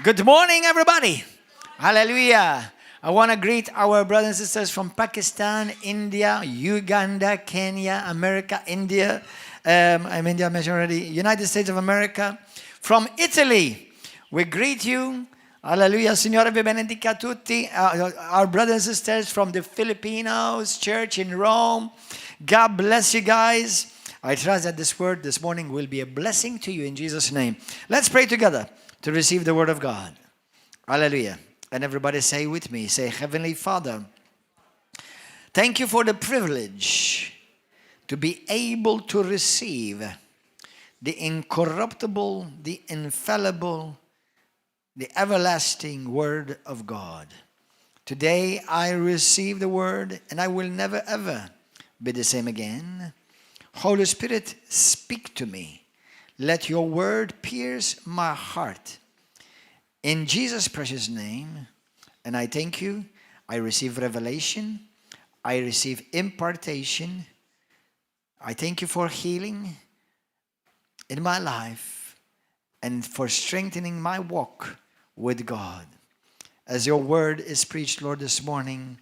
Good morning, everybody. Hallelujah. I want to greet our brothers and sisters from Pakistan, India, Uganda, Kenya, America, India. I'm India, I mentioned already. United States of America. From Italy, we greet you. Hallelujah. Signore vi benedica tutti. Our brothers and sisters from the Filipinos church in Rome. God bless you guys. I trust that this word this morning will be a blessing to you in Jesus' name. Let's pray together to receive the word of God. Hallelujah. And everybody say with me, say, Heavenly Father, thank you for the privilege to be able to receive the incorruptible, the infallible, the everlasting word of God. Today I receive the word and I will never ever be the same again. Holy Spirit, speak to me. Let your word pierce my heart. In Jesus' precious name, and I thank you, I receive revelation, I receive impartation. I thank you for healing in my life and for strengthening my walk with God. As your word is preached, Lord, this morning,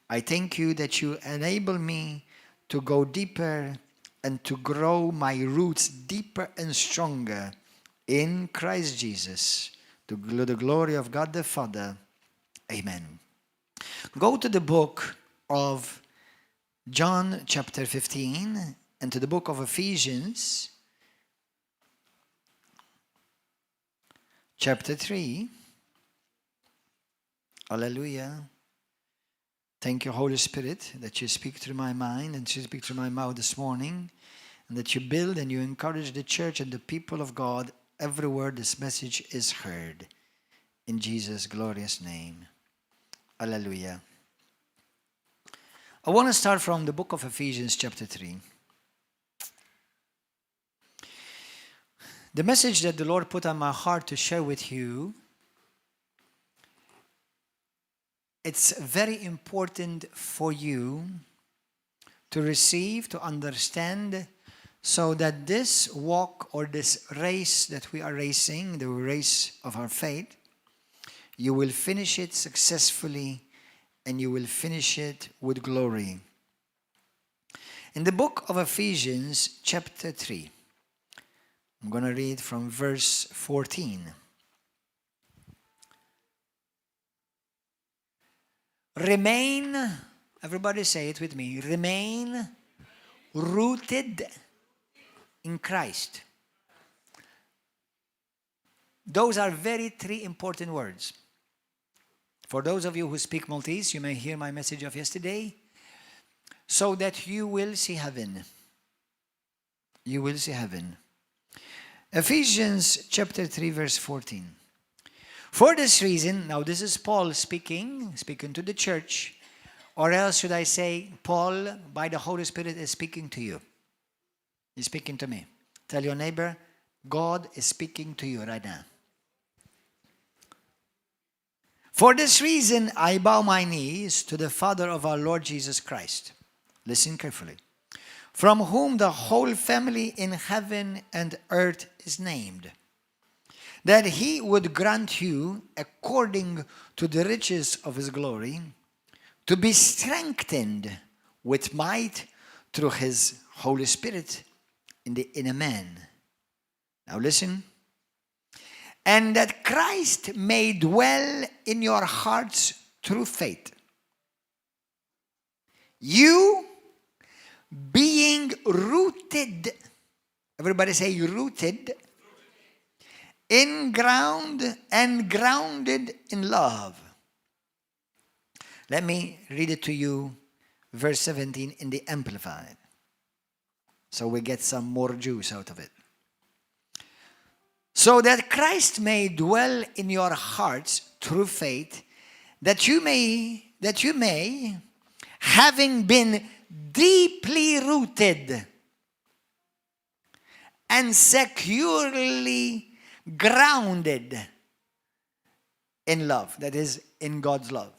I thank you that you enable me to go deeper and to grow my roots deeper and stronger in Christ Jesus. To the glory of God the Father. Amen. Go to the book of John chapter 15 and to the book of Ephesians chapter 3. Hallelujah. Thank you, Holy Spirit, that you speak through my mind and you speak through my mouth this morning, and that you build and you encourage the church and the people of God everywhere this message is heard. In Jesus' glorious name. Hallelujah. I want to start from the book of Ephesians chapter 3. The message that the Lord put on my heart to share with you, it's very important for you to receive, to understand, so that this walk or this race that we are racing, the race of our faith, you will finish it successfully and you will finish it with glory. In the book of Ephesians chapter 3, I'm going to read from verse 14. Remain, everybody say it with me, remain rooted in Christ. Those are very three important words. For those of you who speak Maltese, you may hear my message of yesterday. So that you will see heaven. You will see heaven. Ephesians chapter 3 verse 14. For this reason, now this is Paul speaking to the church. Or else should I say, Paul, by the Holy Spirit, is speaking to you. He's speaking to me. Tell your neighbor, God is speaking to you right now. For this reason, I bow my knees to the Father of our Lord Jesus Christ. Listen carefully. From whom the whole family in heaven and earth is named. That he would grant you, according to the riches of his glory, to be strengthened with might through his Holy Spirit in the inner man. Now listen. And that Christ may dwell in your hearts through faith. You being rooted, everybody say rooted, in ground and grounded in love. Let me read it to you, verse 17 in the Amplified. So we get some more juice out of it. So that Christ may dwell in your hearts through faith, that you may, having been deeply rooted and securely grounded in love, that is, in God's love.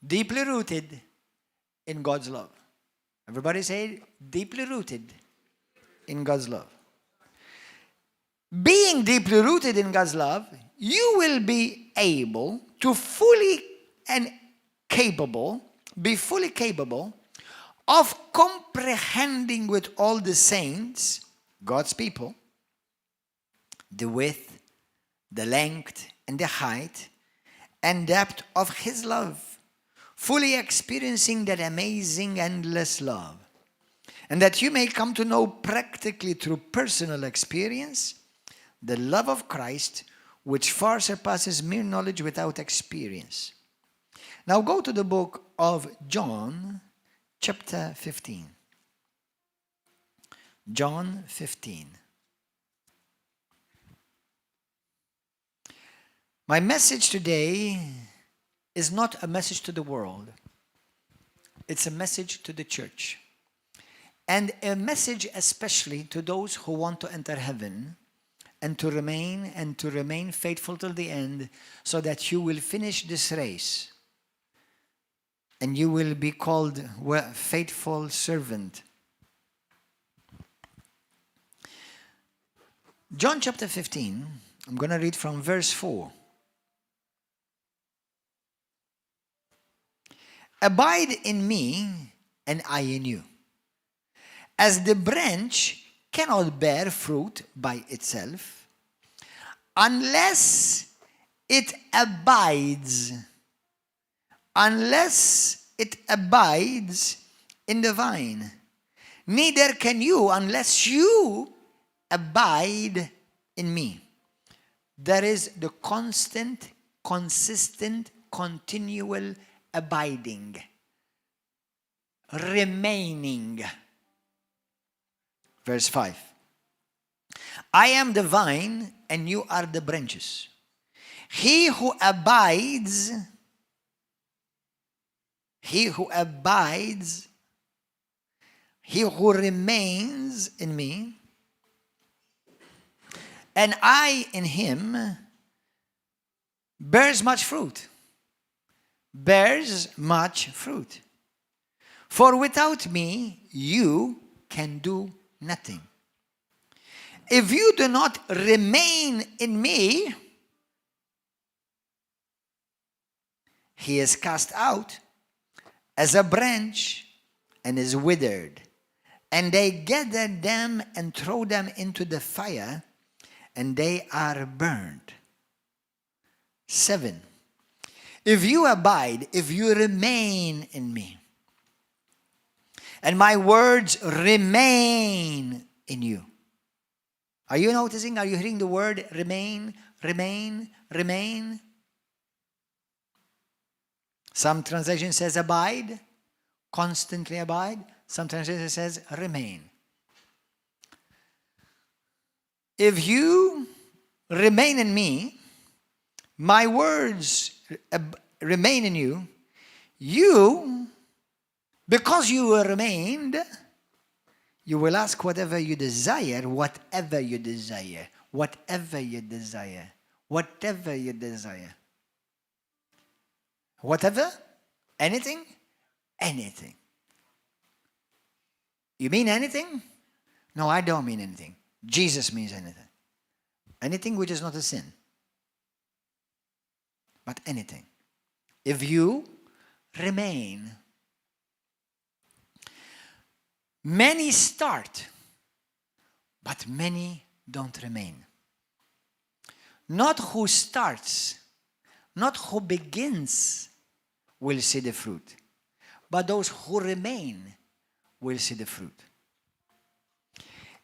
Deeply rooted in God's love. Everybody say, deeply rooted in God's love. Being deeply rooted in God's love, you will be able to be fully capable of comprehending with all the saints, God's people, the width, the length, and the height, and depth of His love, fully experiencing that amazing, endless love. And that you may come to know practically through personal experience the love of Christ, which far surpasses mere knowledge without experience. Now go to the book of John, chapter 15. John 15. My message today is not a message to the world. It's a message to the church. And a message especially to those who want to enter heaven and to remain faithful till the end, so that you will finish this race and you will be called faithful servant. John chapter 15, I'm going to read from verse 4. Abide in me, and I in you. As the branch cannot bear fruit by itself unless it abides in the vine. Neither can you unless you abide in me. There is the constant, consistent, continual abiding, remaining. Verse 5. I am the vine and you are the branches. He who remains in me, and I in him, bears much fruit. For without me, you can do nothing. If you do not remain in me, he is cast out as a branch and is withered. And they gather them and throw them into the fire, and they are burned. 7. If you abide, if you remain in me, and my words remain in you. Are you noticing? Are you hearing the word remain, remain, remain? Some translation says abide, constantly abide. Some translation says remain. If you remain in me, my words remain in you, because you will remain, you will ask whatever you desire, whatever you desire, whatever you desire, whatever you desire. Whatever? Anything? Anything. You mean anything? No, I don't mean anything. Jesus means anything. Anything which is not a sin. But anything. If you remain. Many start, but many don't remain. Not who starts, not who begins will see the fruit, but those who remain will see the fruit.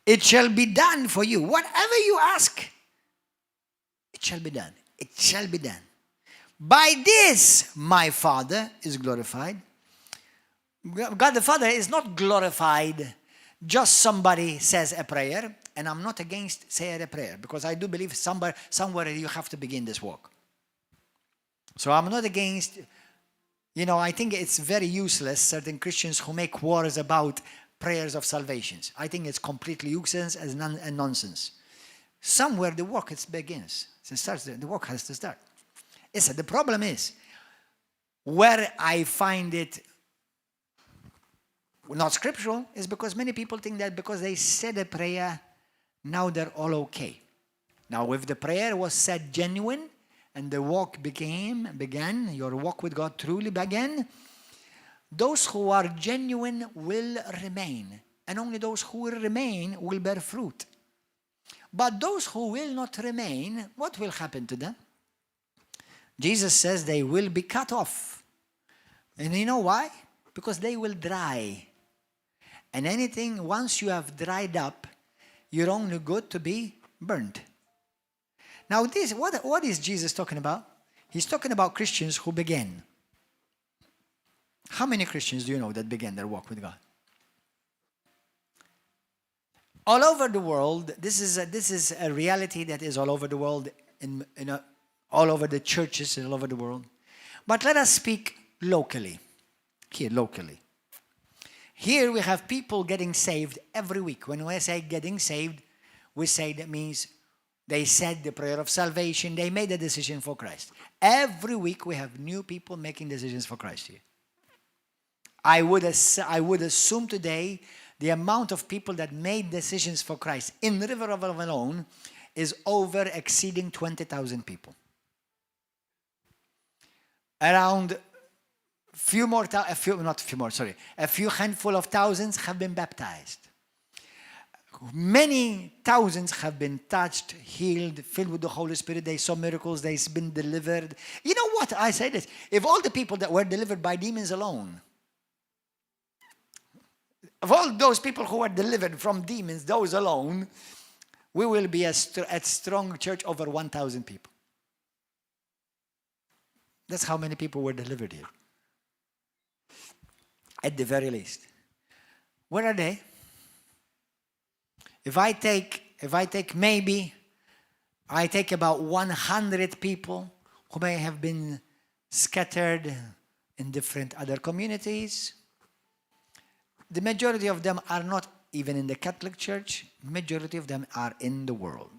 It shall be done for you. Whatever you ask, it shall be done. It shall be done. By this, my Father is glorified. God the Father is not glorified just somebody says a prayer, and I'm not against saying a prayer, because I do believe somewhere you have to begin this walk. So I'm not against, I think it's very useless, certain Christians who make wars about prayers of salvations. I think it's completely useless and nonsense. Somewhere the work begins. The work has to start. Listen, the problem is, where I find it not scriptural, is because many people think that because they said a prayer, now they're all okay. Now, if the prayer was said genuine and the walk began, your walk with God truly began, those who are genuine will remain. And only those who will remain will bear fruit. But those who will not remain, what will happen to them? Jesus says they will be cut off. And you know why? Because they will dry. And anything, once you have dried up, you're only good to be burnt. Now, what is Jesus talking about? He's talking about Christians who began. How many Christians do you know that began their walk with God? All over the world, this is a reality that is all over the world, all over the churches and all over the world. But let us speak locally. Here, locally. Here we have people getting saved every week. When we say getting saved, we say that means they said the prayer of salvation. They made a decision for Christ. Every week we have new people making decisions for Christ here. I would assume today the amount of people that made decisions for Christ in the River of alone is over exceeding 20,000 people. Around a few handful of thousands have been baptized. Many thousands have been touched, healed, filled with the Holy Spirit. They saw miracles. They've been delivered. You know what? I say this. If all the people that were delivered by demons alone, of all those people who were delivered from demons, those alone, we will be a strong church over 1,000 people. That's how many people were delivered here. At the very least. Where are they? If I take about 100 people who may have been scattered in different other communities, the majority of them are not even in the Catholic Church. The majority of them are in the world.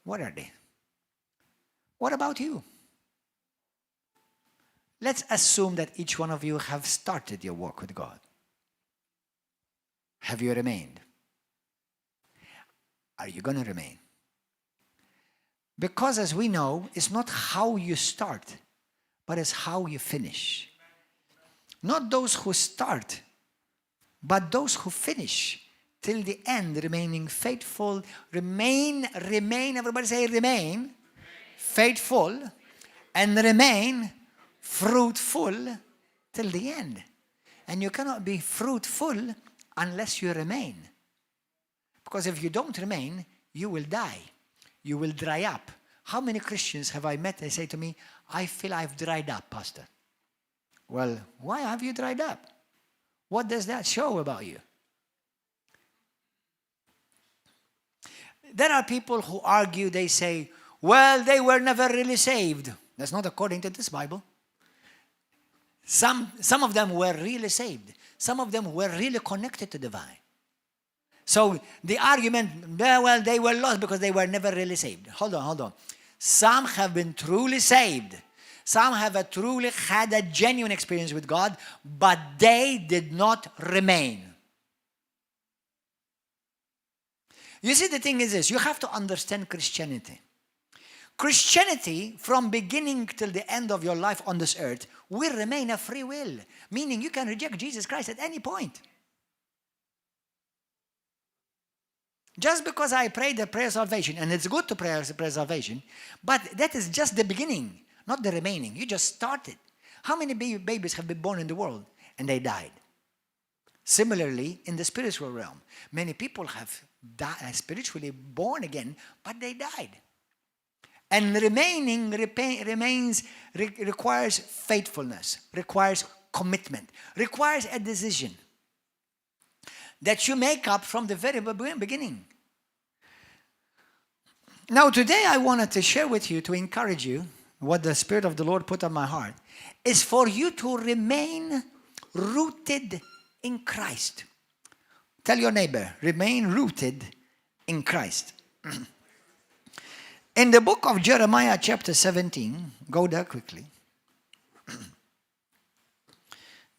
What are they? What about you? Let's assume that each one of you have started your walk with God. Have you remained? Are you going to remain? Because as we know, it's not how you start, but it's how you finish. Not those who start, but those who finish till the end, remaining faithful. Remain, everybody say remain. Faithful, and remain fruitful till the end. And you cannot be fruitful unless you remain. Because if you don't remain, you will die. You will dry up. How many Christians have I met? They say to me, I feel I've dried up, Pastor. Well, why have you dried up? What does that show about you? There are people who argue, they say, well, they were never really saved. That's not according to this Bible. Some of them were really saved. Some of them were really connected to the vine. So the argument, well, they were lost because they were never really saved. Hold on. Some have been truly saved. Some have truly had a genuine experience with God, but they did not remain. You see, the thing is this, you have to understand Christianity. Christianity, from beginning till the end of your life on this earth, will remain a free will, meaning you can reject Jesus Christ at any point. Just because I prayed the prayer of salvation, and it's good to pray the prayer of salvation, but that is just the beginning, not the remaining. You just started. How many babies have been born in the world and they died? Similarly, in the spiritual realm, many people have died, spiritually born again, but they died. And remaining requires faithfulness, requires commitment, requires a decision that you make up from the very beginning. Now, today I wanted to share with you, to encourage you, what the Spirit of the Lord put on my heart, is for you to remain rooted in Christ. Tell your neighbor, remain rooted in Christ. In the book of Jeremiah chapter 17, go there quickly.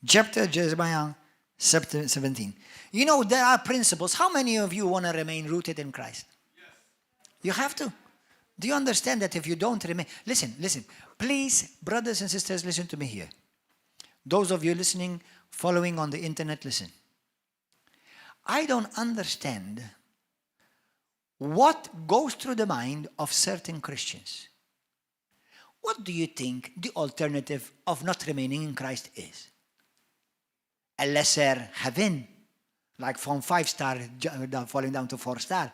Chapter Jeremiah 17. You know, there are principles. How many of you want to remain rooted in Christ? Yes. You have to. Do you understand that if you don't remain... Listen. Please, brothers and sisters, listen to me here. Those of you listening, following on the internet, listen. I don't understand what goes through the mind of certain Christians. What do you think the alternative of not remaining in Christ is? A lesser heaven, like from 5-star falling down to 4-star.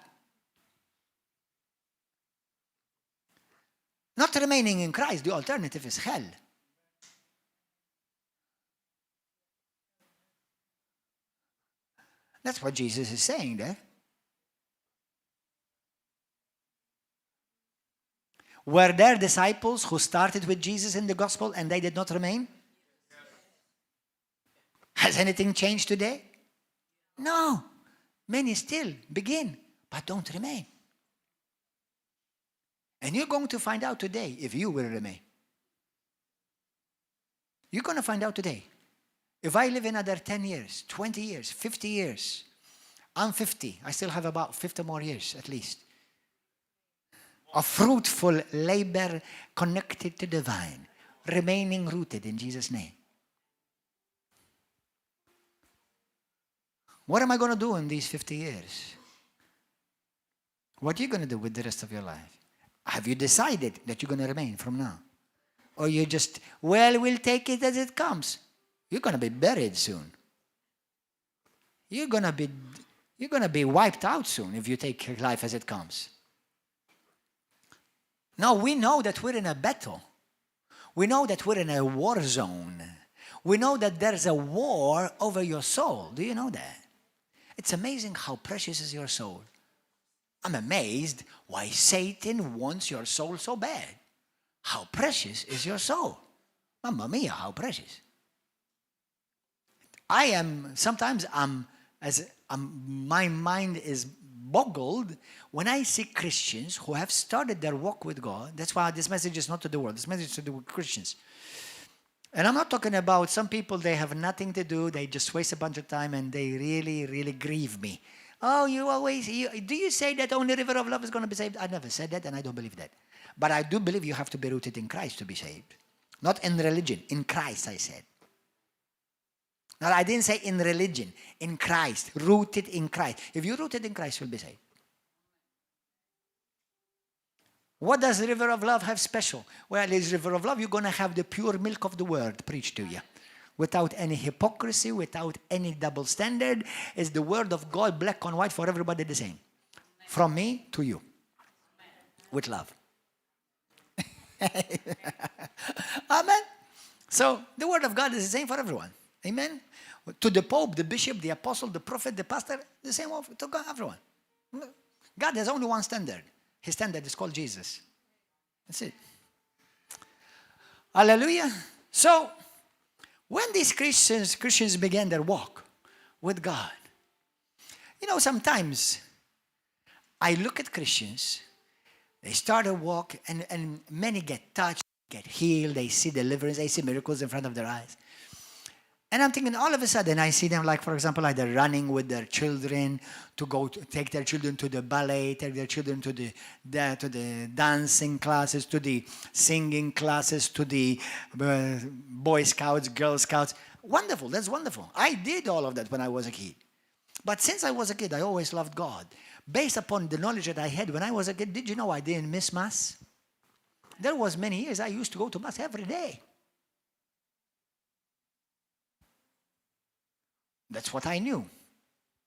Not remaining in Christ, the alternative is hell. That's what Jesus is saying there. Were there disciples who started with Jesus in the gospel and they did not remain? Has anything changed today? No. Many still begin, but don't remain. And you're going to find out today if you will remain. You're going to find out today. If I live another 10 years, 20 years, 50 years, I'm 50. I still have about 50 more years at least. A fruitful labor connected to the vine, remaining rooted in Jesus' name. What am I going to do in these 50 years? What are you going to do with the rest of your life? Have you decided that you're going to remain from now? Or you just, well, we'll take it as it comes. You're going to be buried soon. You're going to be wiped out soon if you take your life as it comes. No, we know that we're in a battle. We know that we're in a war zone. We know that there's a war over your soul. Do you know that? It's amazing how precious is your soul. I'm amazed why Satan wants your soul so bad. How precious is your soul? Mamma mia, how precious. Sometimes my mind is boggled when I see Christians who have started their walk with God. That's why this message is not to the world. This message is to the Christians. And I'm not talking about some people, they have nothing to do. They just waste a bunch of time and they really, really grieve me. Oh, do you say that only river of love is going to be saved? I never said that and I don't believe that. But I do believe you have to be rooted in Christ to be saved. Not in religion. In Christ, I said. Now, I didn't say in religion. In Christ. Rooted in Christ. If you're rooted in Christ, you'll be saved. What does River of Love have special? Well, it's River of Love, you're going to have the pure milk of the word preached to you. Without any hypocrisy, without any double standard. It's the word of God, black on white, for everybody the same. From me to you. With love. Amen. So, the word of God is the same for everyone. Amen. To the Pope, the Bishop, the Apostle, the Prophet, the Pastor, the same to God, everyone. God has only one standard. His standard is called Jesus. That's it. Hallelujah. So, when these Christians began their walk with God, sometimes I look at Christians, they start a walk, and many get touched, get healed, they see deliverance, they see miracles in front of their eyes. And I'm thinking, all of a sudden, I see them, like, for example, either running with their children to take their children to the ballet, take their children to the dancing classes, to the singing classes, to the Boy Scouts, Girl Scouts. Wonderful, that's wonderful. I did all of that when I was a kid. But since I was a kid, I always loved God. Based upon the knowledge that I had when I was a kid, did you know I didn't miss Mass? There was many years I used to go to Mass every day. That's what I knew.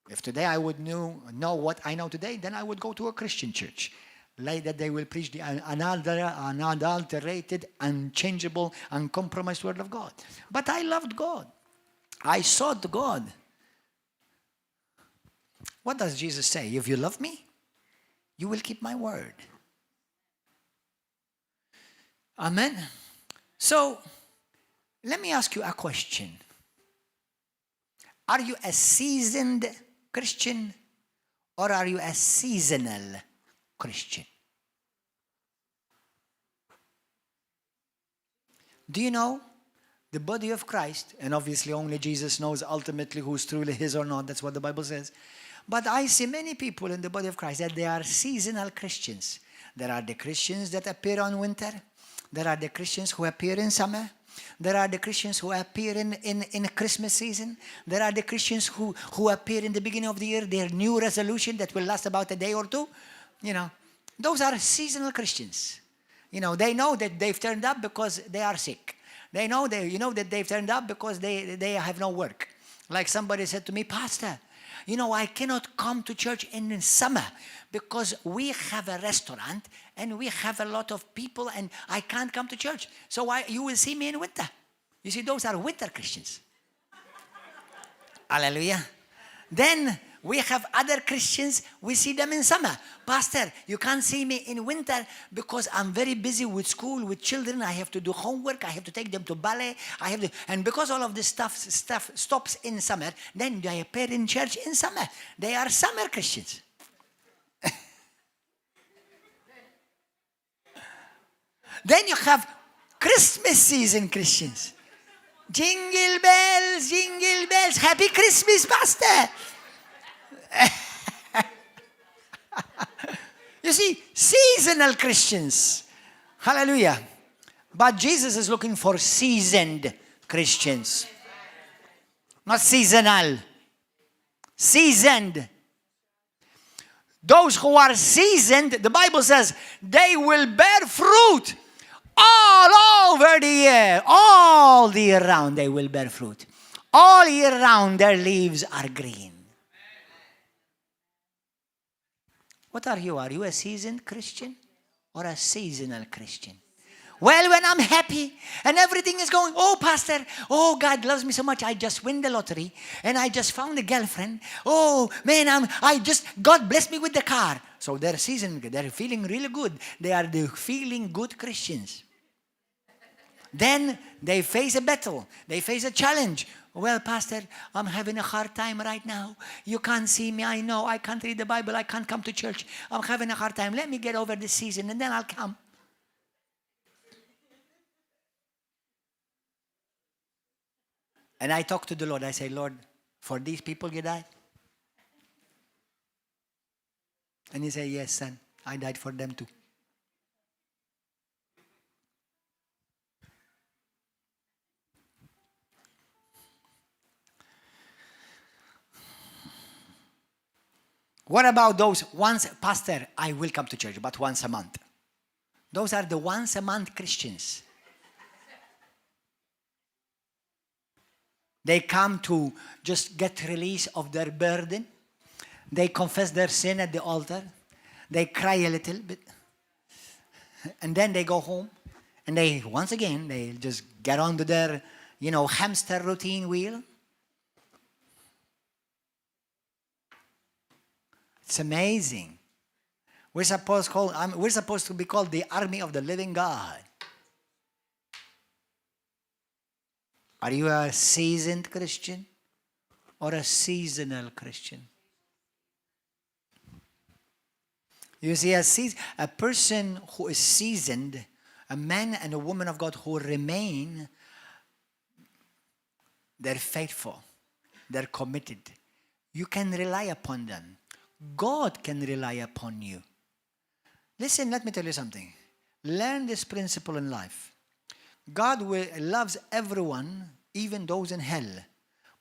If today I would know what I know today, then I would go to a Christian church. Like that they will preach the unadulterated, unchangeable, uncompromised word of God. But I loved God. I sought God. What does Jesus say? If you love me, you will keep my word. Amen. So, let me ask you a question. Are you a seasoned Christian or are you a seasonal Christian? Do you know the body of Christ, and obviously only Jesus knows ultimately who's truly his or not, that's what the Bible says, But I see many people in the body of Christ that they are seasonal Christians. There are the Christians that appear on winter. There are the Christians who appear in summer. There are the Christians who appear in Christmas season. There are the Christians who appear in the beginning of the year, their new resolution that will last about a day or two. Those are seasonal Christians. They know that they've turned up because they are sick. They know that they've turned up because they have no work. Like somebody said to me, Pastor, I cannot come to church in summer because we have a restaurant and we have a lot of people and I can't come to church. So you will see me in winter. You see, those are winter Christians. Hallelujah. Then we have other Christians, we see them in summer. Pastor, you can't see me in winter because I'm very busy with school, with children. I have to do homework. I have to take them to ballet. And because all of this stuff stops in summer, then they appear in church in summer. They are summer Christians. Then you have Christmas season Christians. Jingle bells, happy Christmas, Pastor. You see, seasonal Christians. Hallelujah. But Jesus is looking for seasoned Christians. Not seasonal. Seasoned. Those who are seasoned, the Bible says, they will bear fruit all over the year. All the year round they will bear fruit. All year round their leaves are green. What are you? Are you a seasoned Christian or a seasonal Christian? Well, when I'm happy and everything is going, oh, Pastor, oh, God loves me so much. I just win the lottery and I just found a girlfriend. Oh, man, God blessed me with the car. So they're seasoned, they're feeling really good. They are the feeling good Christians. Then they face a battle. They face a challenge. Well, Pastor, I'm having a hard time right now. You can't see me. I know. I can't read the Bible. I can't come to church. I'm having a hard time. Let me get over this season and then I'll come. And I talk to the Lord. I say, Lord, for these people you died? And he said, yes, son. I died for them too. What about those Pastor, I will come to church, but once a month? Those are the once a month Christians. They come to just get release of their burden. They confess their sin at the altar. They cry a little bit. And then they go home. And they just get onto their, hamster routine wheel. It's amazing. We're supposed to be called the army of the living God. Are you a seasoned Christian or a seasonal Christian? You see, a person who is seasoned, a man and a woman of God who remain, they're faithful, they're committed. You can rely upon them. God can rely upon you. Listen, let me tell you something. Learn this principle in life. God loves everyone, even those in hell,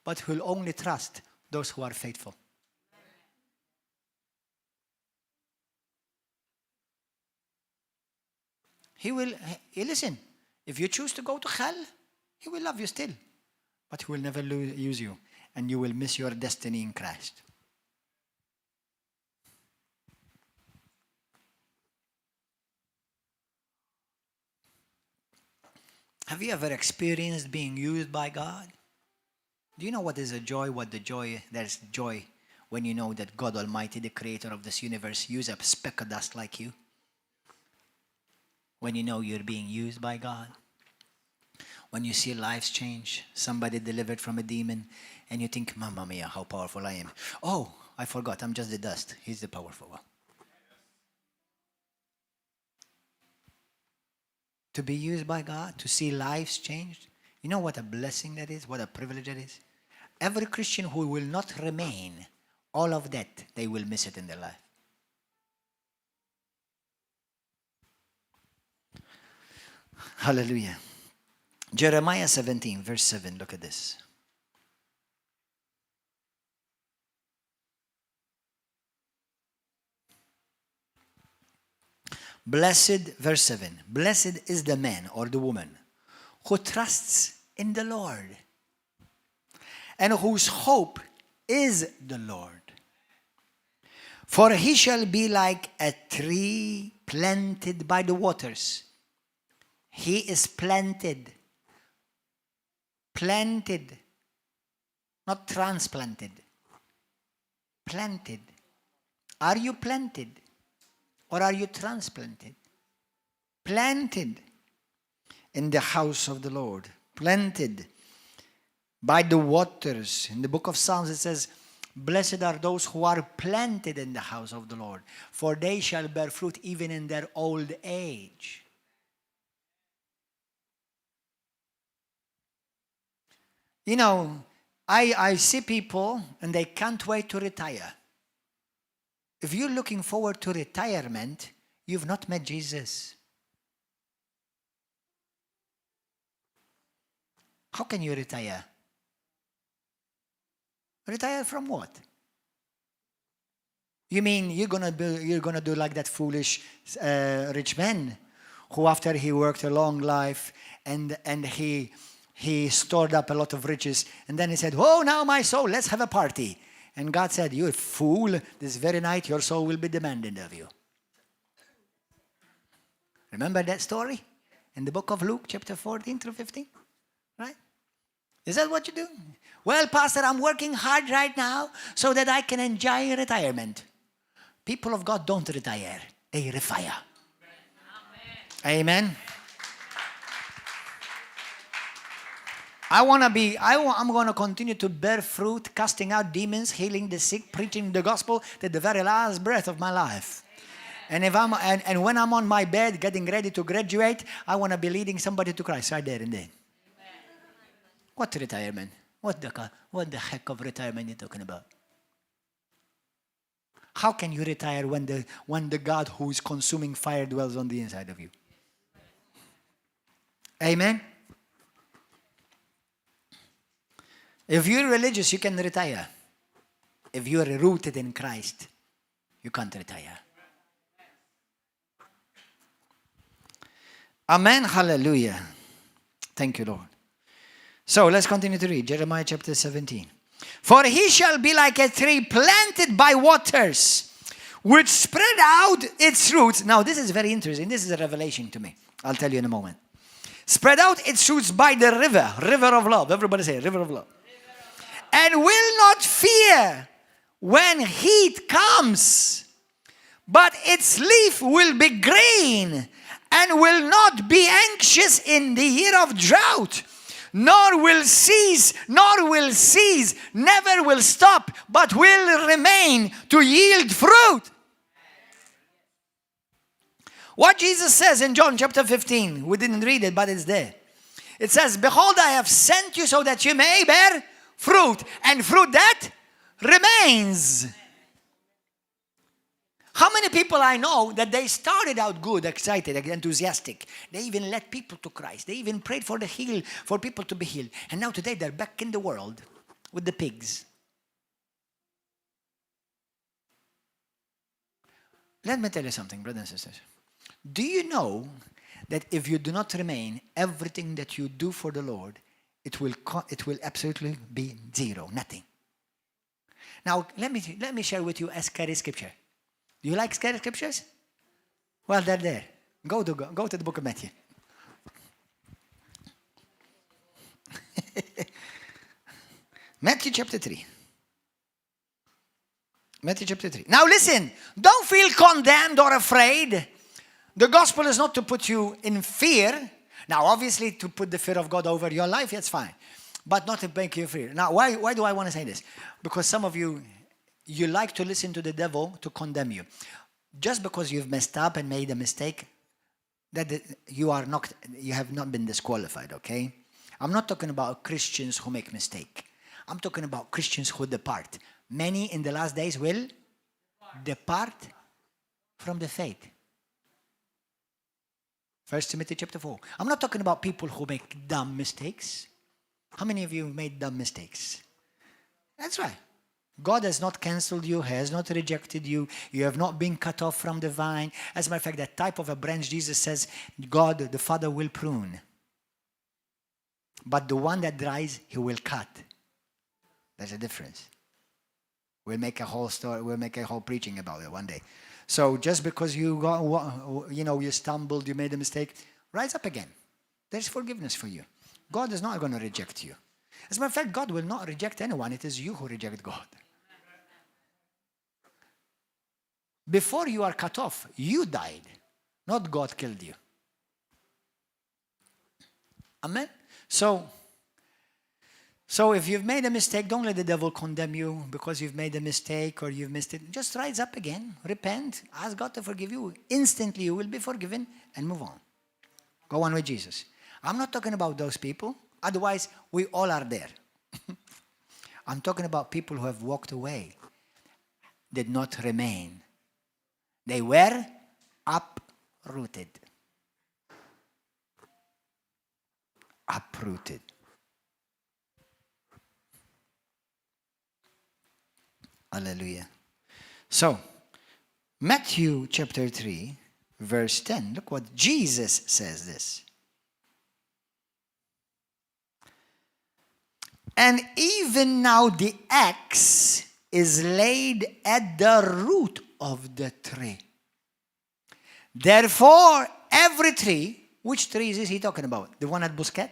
but will only trust those who are faithful. Listen, if you choose to go to hell, he will love you still, but he will never use you, and you will miss your destiny in Christ. Have you ever experienced being used by God? Do you know what is a joy? There's joy when you know that God Almighty, the creator of this universe, used a speck of dust like you. When you know you're being used by God. When you see lives change, somebody delivered from a demon, and you think, Mamma mia, how powerful I am. Oh, I forgot, I'm just the dust. He's the powerful one. To be used by God, to see lives changed. You know what a blessing that is? What a privilege that is? Every Christian who will not remain all of that, they will miss it in their life. Hallelujah. Jeremiah 17, verse 7, look at this. Blessed, verse 7, blessed is the man or the woman who trusts in the Lord and whose hope is the Lord. For he shall be like a tree planted by the waters. He is planted. Planted. Not transplanted. Planted. Are you planted? Or are you transplanted? Planted in the house of the Lord. Planted by the waters. In the book of Psalms it says, blessed are those who are planted in the house of the Lord, for they shall bear fruit even in their old age. You know, I see people and they can't wait to retire. If you're looking forward to retirement, you've not met Jesus. How can you retire? Retire from what? You mean you're gonna do like that foolish rich man who, after he worked a long life and he stored up a lot of riches, and then he said, "Oh, now my soul, let's have a party." And God said, "You fool, this very night your soul will be demanded of you." Remember that story in the book of Luke, chapter 14 through 15? Right? Is that what you do? Well, Pastor, I'm working hard right now so that I can enjoy retirement. People of God don't retire. They refire. Amen. I'm going to continue to bear fruit, casting out demons, healing the sick, preaching the gospel to the very last breath of my life. And and when I'm on my bed getting ready to graduate, I want to be leading somebody to Christ right there and then. What retirement? What the heck of retirement are you talking about? How can you retire when the God who is consuming fire dwells on the inside of you? Amen? If you're religious, you can retire. If you are rooted in Christ, you can't retire. Amen. Hallelujah. Thank you, Lord. So let's continue to read Jeremiah chapter 17. For he shall be like a tree planted by waters, which spread out its roots. Now this is very interesting. This is a revelation to me. I'll tell you in a moment. Spread out its roots by the river of love. Everybody say, river of love. And will not fear when heat comes, but its leaf will be green, and will not be anxious in the year of drought, nor will cease, never will stop, but will remain to yield fruit. What Jesus says in John chapter 15, we didn't read it, but it's there. It says, behold, I have sent you so that you may bear fruit, and fruit that remains. How many people I know that they started out good, excited, enthusiastic. They even led people to Christ. They even prayed for people to be healed. And now today they're back in the world with the pigs. Let me tell you something, brothers and sisters. Do you know that if you do not remain, everything that you do for the Lord, it will absolutely be zero, nothing. Now, let me share with you a scary scripture. Do you like scary scriptures? Well, they're there. Go to the book of Matthew. Matthew chapter 3. Matthew chapter 3. Now listen, don't feel condemned or afraid. The gospel is not to put you in fear. Now, obviously, to put the fear of God over your life, that's fine. But not to make you fear. Now, why do I want to say this? Because some of you like to listen to the devil to condemn you. Just because you've messed up and made a mistake, that you have not been disqualified, okay? I'm not talking about Christians who make mistake. I'm talking about Christians who depart. many in the last days will depart from the faith. 1 Timothy chapter 4. I'm not talking about people who make dumb mistakes. How many of you made dumb mistakes? That's right. God has not cancelled you, has not rejected you. You have not been cut off from the vine. As a matter of fact, that type of a branch, Jesus says, God, the Father, will prune. But the one that dries, he will cut. There's a difference. We'll make a whole story, we'll make a whole preaching about it one day. So just because you stumbled, you made a mistake, rise up again. There's forgiveness for you. God is not going to reject you. As a matter of fact, God will not reject anyone. It is you who reject God. Before you are cut off, you died, not God killed you. Amen? So if you've made a mistake, don't let the devil condemn you because you've made a mistake or you've missed it. Just rise up again, repent, ask God to forgive you. Instantly you will be forgiven and move on. Go on with Jesus. I'm not talking about those people. Otherwise, we all are there. I'm talking about people who have walked away, did not remain. They were uprooted. Uprooted. Hallelujah. So, Matthew chapter 3, verse 10. Look what Jesus says this. And even now the axe is laid at the root of the tree. Therefore, every tree, which trees is he talking about? The one at Busquet?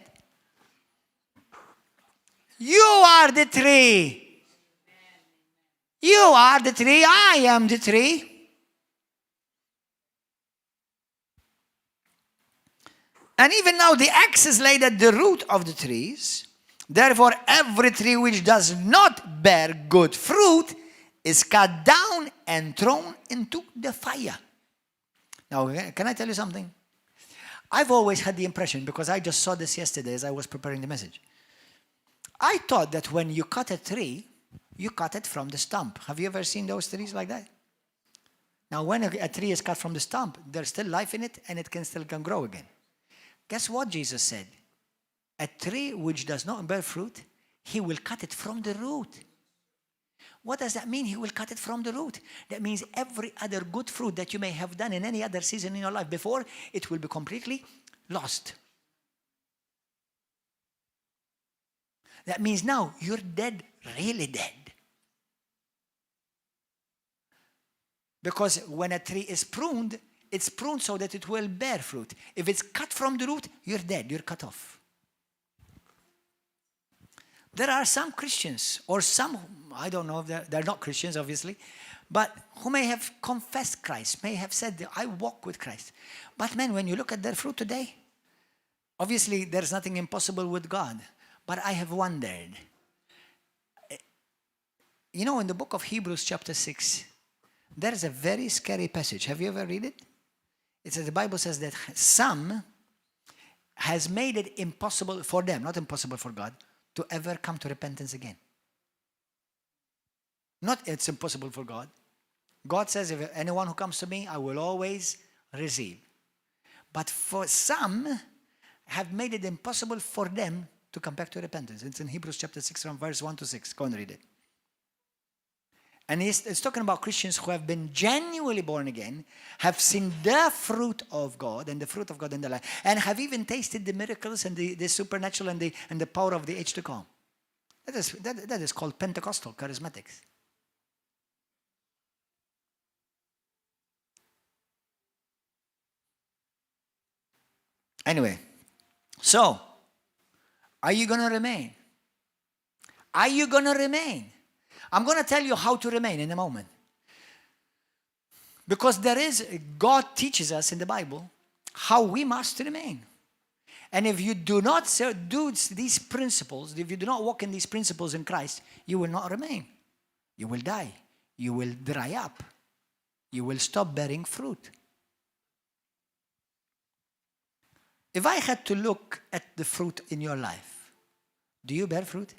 You are the tree. You are the tree. I am the tree. And even now the axe is laid at the root of the trees. Therefore, every tree which does not bear good fruit is cut down and thrown into the fire. Now, can I tell you something? I've always had the impression, because I just saw this yesterday as I was preparing the message. I thought that when you cut a tree, you cut it from the stump. Have you ever seen those trees like that? Now, when a tree is cut from the stump, there's still life in it and it can still grow again. Guess what Jesus said? A tree which does not bear fruit, he will cut it from the root. What does that mean? He will cut it from the root. That means every other good fruit that you may have done in any other season in your life before, it will be completely lost. That means now you're dead, really dead. Because when a tree is pruned, it's pruned so that it will bear fruit. If it's cut from the root, you're dead, you're cut off. There are some Christians, or some, I don't know, they're not Christians obviously, but who may have confessed Christ, may have said, I walk with Christ. But man, when you look at their fruit today, obviously there's nothing impossible with God. But I have wondered, you know, in the book of Hebrews chapter 6, there's a very scary passage. Have you ever read it? It says, the Bible says that some has made it impossible for them, not impossible for God, to ever come to repentance again. Not it's impossible for God. God says, if anyone who comes to me, I will always receive. But for some, have made it impossible for them to come back to repentance. It's in Hebrews chapter 6 from verse 1 to 6. Go and read it. And it's talking about Christians who have been genuinely born again, have seen the fruit of God and the fruit of God in their life, and have even tasted the miracles and the supernatural and the power of the age to come. That is called Pentecostal charismatics. Anyway, so, are you going to remain? Are you going to remain? I'm going to tell you how to remain in a moment. Because God teaches us in the Bible how we must remain. And if you do not do these principles, if you do not walk in these principles in Christ, you will not remain. You will die. You will dry up. You will stop bearing fruit. If I had to look at the fruit in your life, do you bear fruit?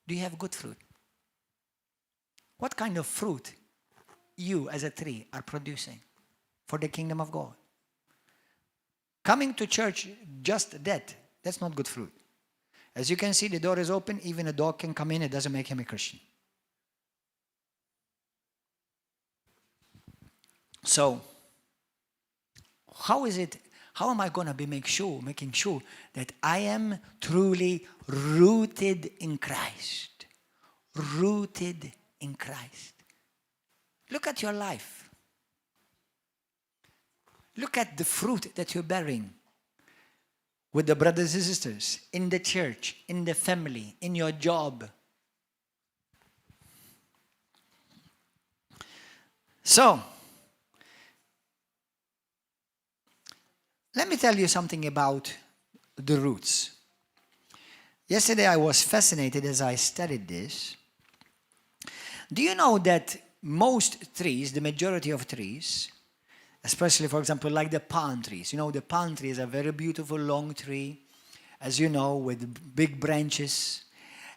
Do you have good fruit? what kind of fruit you as a tree are producing for the kingdom of God. Coming to church just that's not good fruit. As you can see, the door is open. Even a dog can come in. It doesn't make him a Christian. So, how am I going to be making sure that I am truly rooted in Christ? Rooted in Christ. Look at your life. Look at the fruit that you're bearing with the brothers and sisters, in the church, in the family, in your job. So, let me tell you something about the roots. Yesterday I was fascinated as I studied this. Do you know that most trees, the majority of trees, especially, for example, like the palm trees. You know, the palm tree is a very beautiful long tree, as you know, with big branches.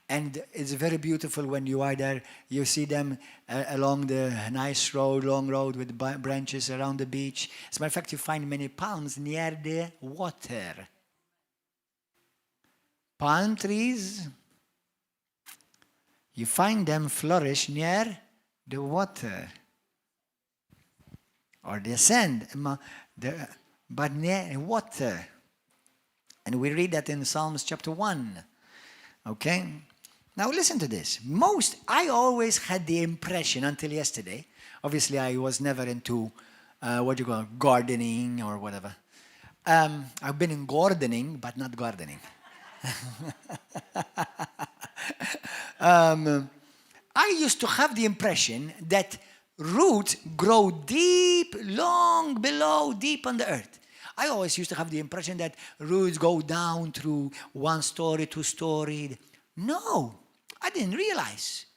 And it's very beautiful when you are there. You see them along the nice road, long road with branches around the beach. As a matter of fact, you find many palms near the water. Palm trees, you find them flourish near the water. Or the sand, but near water. And we read that in Psalms chapter 1. Okay? Now listen to this. I always had the impression until yesterday, obviously I was never into, gardening or whatever. I've been in gardening, but not gardening. I used to have the impression that roots grow deep, long below, deep on the earth. I always used to have the impression that roots go down through 1 story, 2 story. No, I didn't realize.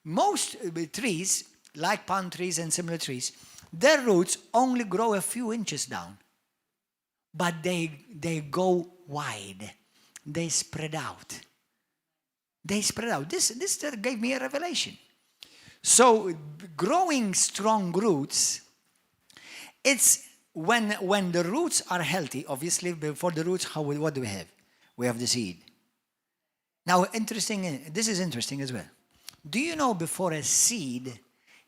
Most trees, like palm trees and similar trees, their roots only grow a few inches down. But they go wide. They spread out. This gave me a revelation. So growing strong roots, it's when the roots are healthy, obviously before the roots, what do we have? We have the seed. Now, this is interesting as well. Do you know before a seed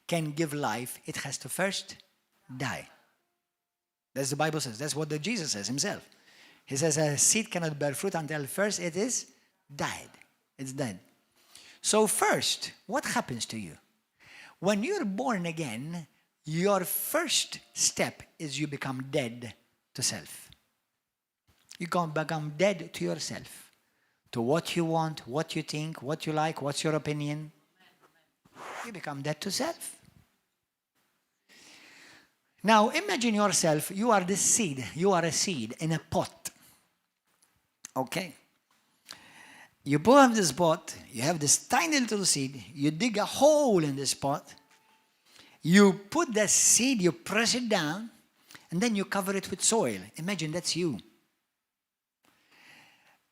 can give life, it has to first die? That's the Bible says. That's what Jesus says himself. He says a seed cannot bear fruit until first it is died. It's dead. So first, what happens to you? When you're born again, your first step is you become dead to self. You become dead to yourself, to what you want, what you think, what you like, what's your opinion. You become dead to self. Now imagine yourself, you are this seed, you are a seed in a pot. Okay? You pull up this pot, you have this tiny little seed, you dig a hole in this pot, you put the seed, you press it down, and then you cover it with soil. Imagine that's you.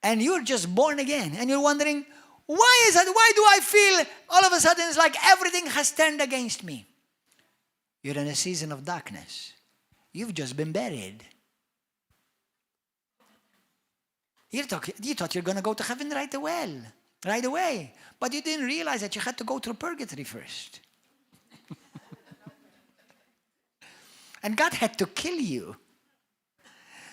And you're just born again, and you're wondering, why is that? Why do I feel all of a sudden it's like everything has turned against me? You're in a season of darkness. You've just been buried. You thought you're going to go to heaven right away. But you didn't realize that you had to go through purgatory first. And God had to kill you.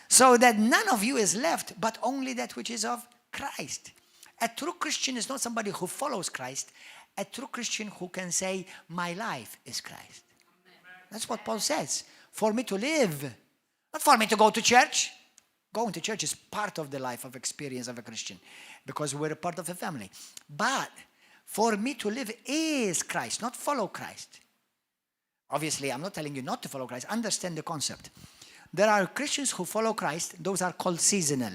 So that none of you is left, but only that which is of Christ. A true Christian is not somebody who follows Christ. A true Christian who can say, my life is Christ. That's what Paul says. For me to live, not for me to go to church. Going to church is part of the life of experience of a Christian because we're a part of a family. But for me to live is Christ, not follow Christ. Obviously, I'm not telling you not to follow Christ. Understand the concept. There are Christians who follow Christ. Those are called seasonal.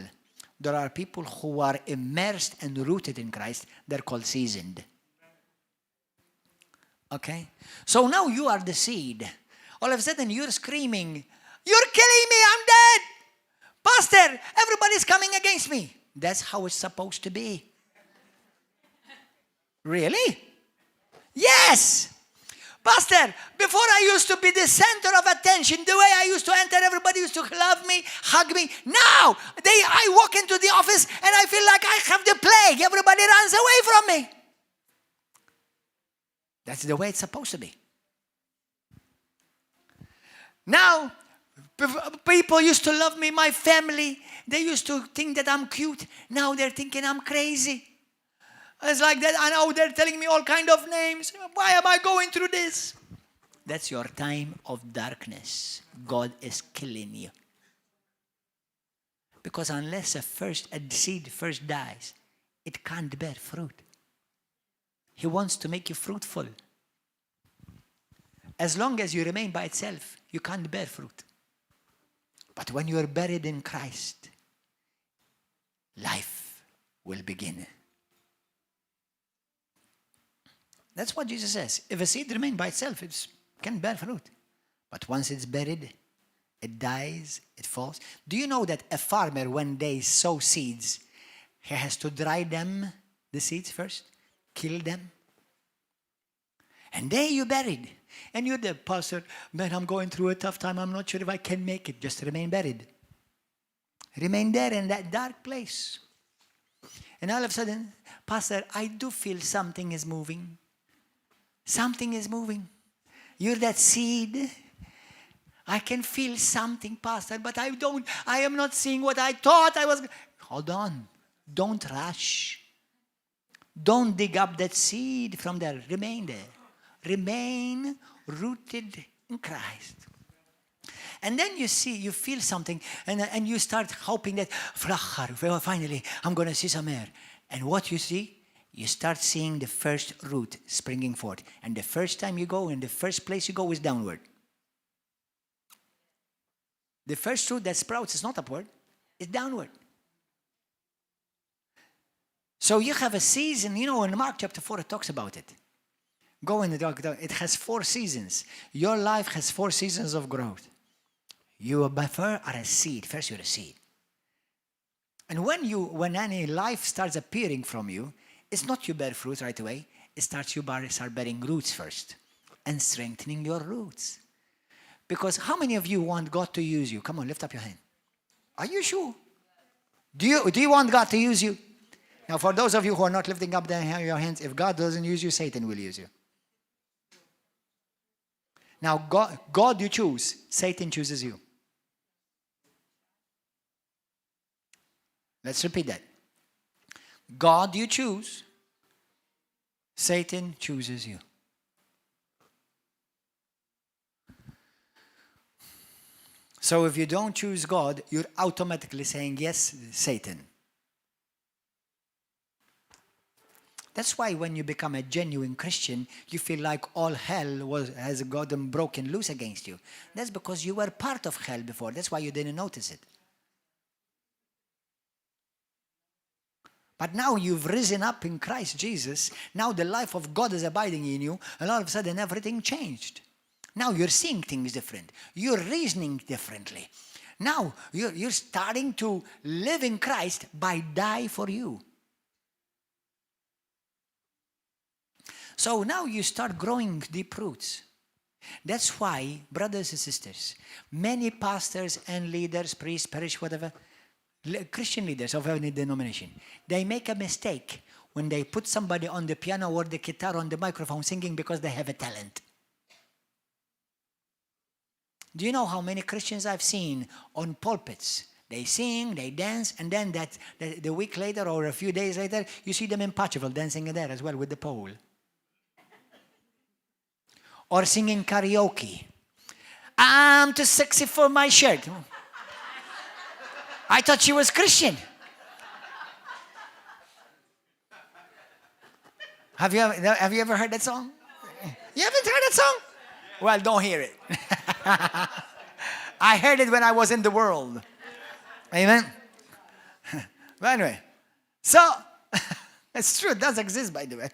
There are people who are immersed and rooted in Christ. They're called seasoned. Okay? So now you are the seed. All of a sudden, you're screaming, you're killing me, I'm dead. Pastor, everybody's coming against me. That's how it's supposed to be. Really? Yes. Pastor, before I used to be the center of attention, the way I used to enter, everybody used to love me, hug me. Now, I walk into the office and I feel like I have the plague. Everybody runs away from me. That's the way it's supposed to be. Now, people used to love me, my family. They used to think that I'm cute. Now they're thinking I'm crazy. It's like that. I know they're telling me all kind of names. Why am I going through this? That's your time of darkness. God is killing you. Because unless a seed first dies, it can't bear fruit. He wants to make you fruitful. As long as you remain by itself, you can't bear fruit. But when you are buried in Christ, life will begin. That's what Jesus says. If a seed remains by itself, it can bear fruit. But once it's buried, it dies, it falls. Do you know that a farmer, when they sow seeds, he has to dry them, the seeds first, kill them? And there you buried. And you're the pastor, man, I'm going through a tough time. I'm not sure if I can make it. Just remain buried. Remain there in that dark place. And all of a sudden, Pastor, I do feel something is moving. Something is moving. You're that seed. I can feel something, Pastor, but I am not seeing what I thought I was. Hold on. Don't rush. Don't dig up that seed from there. Remain there. Remain rooted in Christ. And then you feel something, and you start hoping that, finally, I'm going to see some air. And what you see? You start seeing the first root springing forth. And the first time you go, and the first place you go is downward. The first root that sprouts is not upward, it's downward. So you have a season, in Mark chapter 4 it talks about it. Go in the dark, it has 4 seasons. Your life has 4 seasons of growth. You are a seed. First you're a seed. And when any life starts appearing from you, it's not you bear fruit right away. It starts you start bearing roots first and strengthening your roots. Because how many of you want God to use you? Come on, lift up your hand. Are you sure? Do you want God to use you? Now, for those of you who are not lifting up your hands, if God doesn't use you, Satan will use you. Now, God you choose, Satan chooses you. Let's repeat that. God you choose, Satan chooses you. So if you don't choose God, you're automatically saying yes, Satan. That's why when you become a genuine Christian, you feel like all hell has gotten broken loose against you. That's because you were part of hell before. That's why you didn't notice it. But now you've risen up in Christ Jesus. Now the life of God is abiding in you. And all of a sudden everything changed. Now you're seeing things different. You're reasoning differently. Now you're starting to live in Christ by die for you. So now you start growing deep roots. That's why, brothers and sisters, many pastors and leaders, priests, parish, whatever, Christian leaders of any denomination, they make a mistake when they put somebody on the piano or the guitar on the microphone singing because they have a talent. Do you know how many Christians I've seen on pulpits? They sing, they dance, and then the week later or a few days later, you see them in Patcheville dancing there as well with the pole. Or singing karaoke. I'm too sexy for my shirt. I thought she was Christian. Have you ever heard that song? You haven't heard that song? Well, don't hear it. I heard it when I was in the world. Amen? But anyway, so, it's true, it does exist, by the way.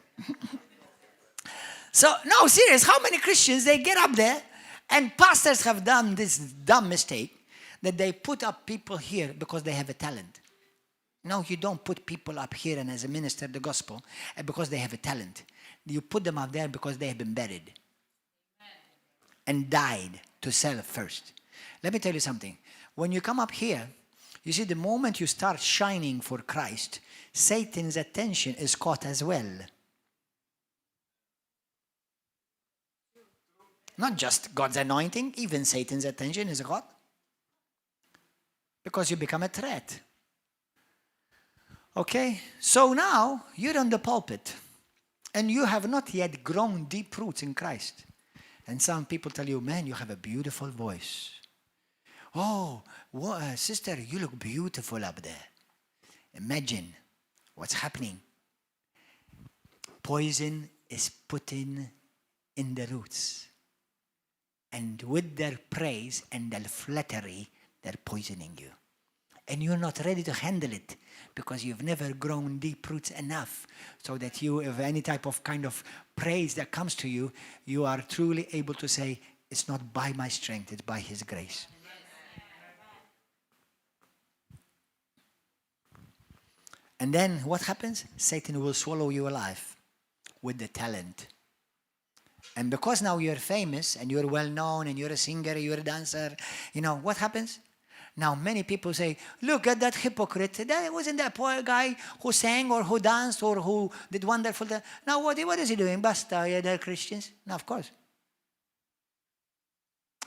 So, no, serious, how many Christians, they get up there, and pastors have done this dumb mistake, that they put up people here because they have a talent. No, you don't put people up here and as a minister the gospel because they have a talent. you put them up there because they have been buried and died to self first. Let me tell you something. When you come up here, you see, the moment you start shining for Christ, Satan's attention is caught as well. Not just God's anointing, even Satan's attention is caught. Because you become a threat. Okay? So now, you're on the pulpit. And you have not yet grown deep roots in Christ. And some people tell you, man, you have a beautiful voice. Oh, sister, you look beautiful up there. Imagine what's happening. Poison is put in the roots. And with their praise and their flattery, they're poisoning you. And you're not ready to handle it because you've never grown deep roots enough so that you, if any type of kind of praise that comes to you, you are truly able to say, it's not by my strength, it's by His grace. And then what happens? Satan will swallow you alive with the talent. And because now you're famous and you're well known and you're a singer, you're a dancer, you know, what happens? Now many people say, look at that hypocrite. That wasn't that poor guy who sang or who danced or who did wonderful things. Now what is he doing? Basta, yeah, they're Christians. Now of course.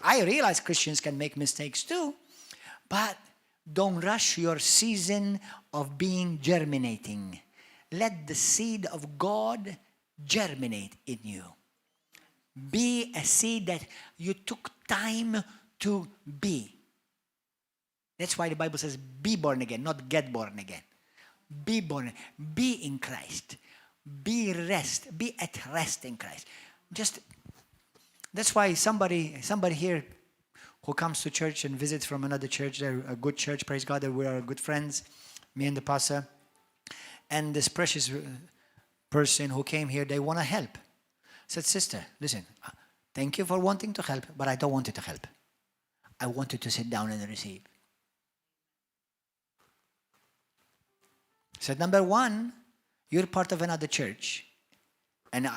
I realize Christians can make mistakes too, but don't rush your season of being germinating. Let the seed of God germinate in you. Be a seed that you took time to be. That's why the Bible says, be born again, not get born again. Be born, be in Christ. Be at rest in Christ. That's why somebody here who comes to church and visits from another church, they're a good church, praise God, that we are good friends, me and the pastor. And this precious person who came here, they want to help. Said, sister, listen, thank you for wanting to help, but I don't want you to help. I want you to sit down and receive. Said, number one, you're part of another church. And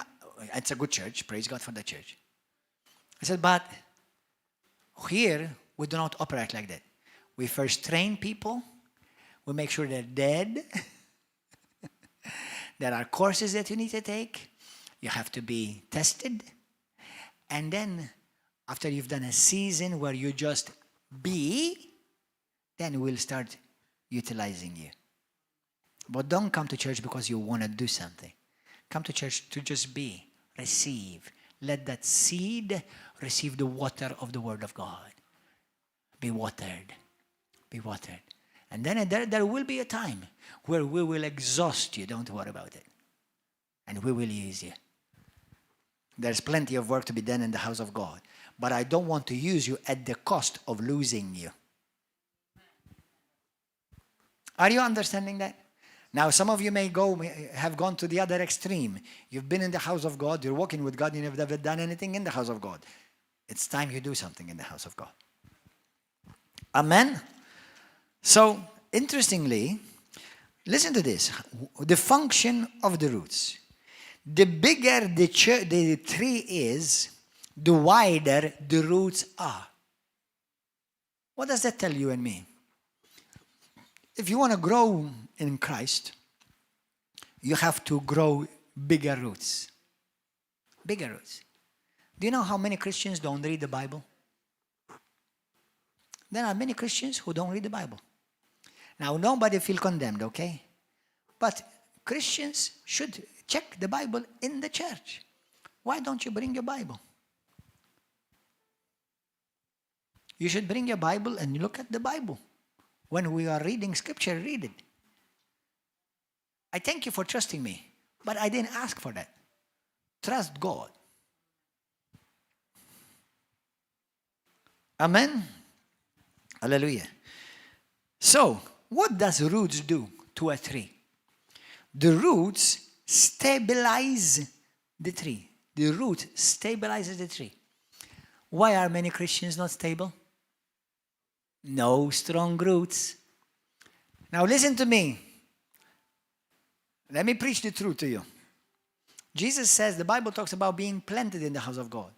it's a good church, praise God for the church. I said, but here, we do not operate like that. We first train people. We make sure they're dead. There are courses that you need to take. You have to be tested. And then, after you've done a season where you just be, then we'll start utilizing you. But don't come to church because you want to do something. Come to church to just be, receive. Let that seed receive the water of the Word of God. Be watered. Be watered. And then there will be a time where we will exhaust you. Don't worry about it. And we will use you. There's plenty of work to be done in the house of God. But I don't want to use you at the cost of losing you. Are you understanding that? Now, some of you have gone to the other extreme. You've been in the house of God, you're walking with God, you have never done anything in the house of God. It's time you do something in the house of God. Amen? So, interestingly, listen to this. The function of the roots. The bigger the tree is, the wider the roots are. What does that tell you and me? If you want to grow in Christ, you have to grow bigger roots. Bigger roots. Do you know how many Christians don't read the Bible? There are many Christians who don't read the Bible. Now, nobody feel condemned, okay? But Christians should check the Bible in the church. Why don't you bring your Bible? You should bring your Bible and look at the Bible. When we are reading scripture, read it. I thank you for trusting me, but I didn't ask for that. Trust God. Amen? Hallelujah. So, what does roots do to a tree? The roots stabilize the tree. The root stabilizes the tree. Why are many Christians not stable? No strong roots. Now listen to me. Let me preach the truth to you. Jesus says, the Bible talks about being planted in the house of God.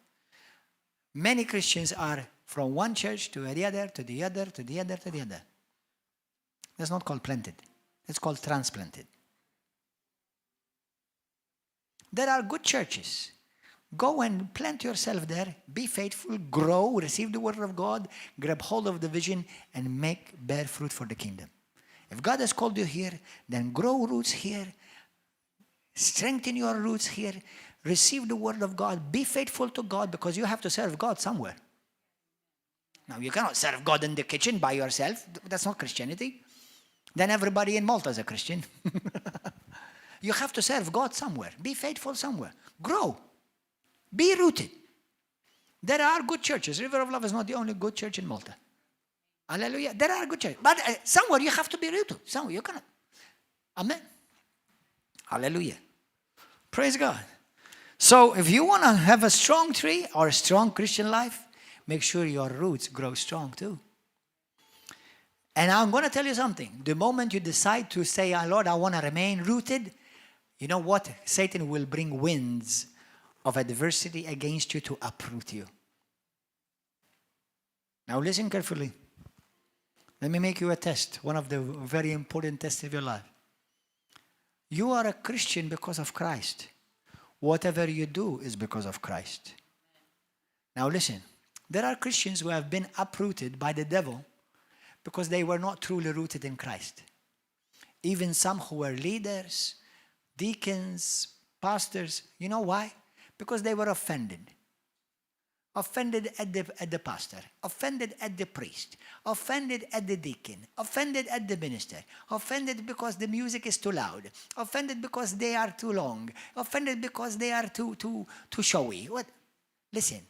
Many Christians are from one church to the other, to the other, to the other, to the other. That's not called planted. It's called transplanted. There are good churches. Go and plant yourself there. Be faithful, grow, receive the word of God, grab hold of the vision, and bear fruit for the kingdom. If God has called you here, then grow roots here. Strengthen your roots here. Receive the word of God. Be faithful to God, because you have to serve God somewhere. Now, you cannot serve God in the kitchen by yourself. That's not Christianity. Then everybody in Malta is a Christian. You have to serve God somewhere. Be faithful somewhere. Grow. Be rooted. There are good churches. River of Love is not the only good church in Malta. Hallelujah. There are good churches. But somewhere you have to be rooted. Somewhere you cannot. Amen. Hallelujah. Praise God. So if you want to have a strong tree or a strong Christian life, make sure your roots grow strong too. And I'm going to tell you something. The moment you decide to say, Lord, I want to remain rooted, you know what? Satan will bring winds of adversity against you to uproot you. Now listen carefully. Let me make you a test, one of the very important tests of your life. You are a Christian because of Christ. Whatever you do is because of Christ. Now listen, there are Christians who have been uprooted by the devil because they were not truly rooted in Christ. Even some who were leaders, deacons, pastors, you know why? Because they were offended. Offended at the pastor, offended at the priest, offended at the deacon, offended at the minister, offended because the music is too loud, offended because they are too long, offended because they are too showy. What? Listen,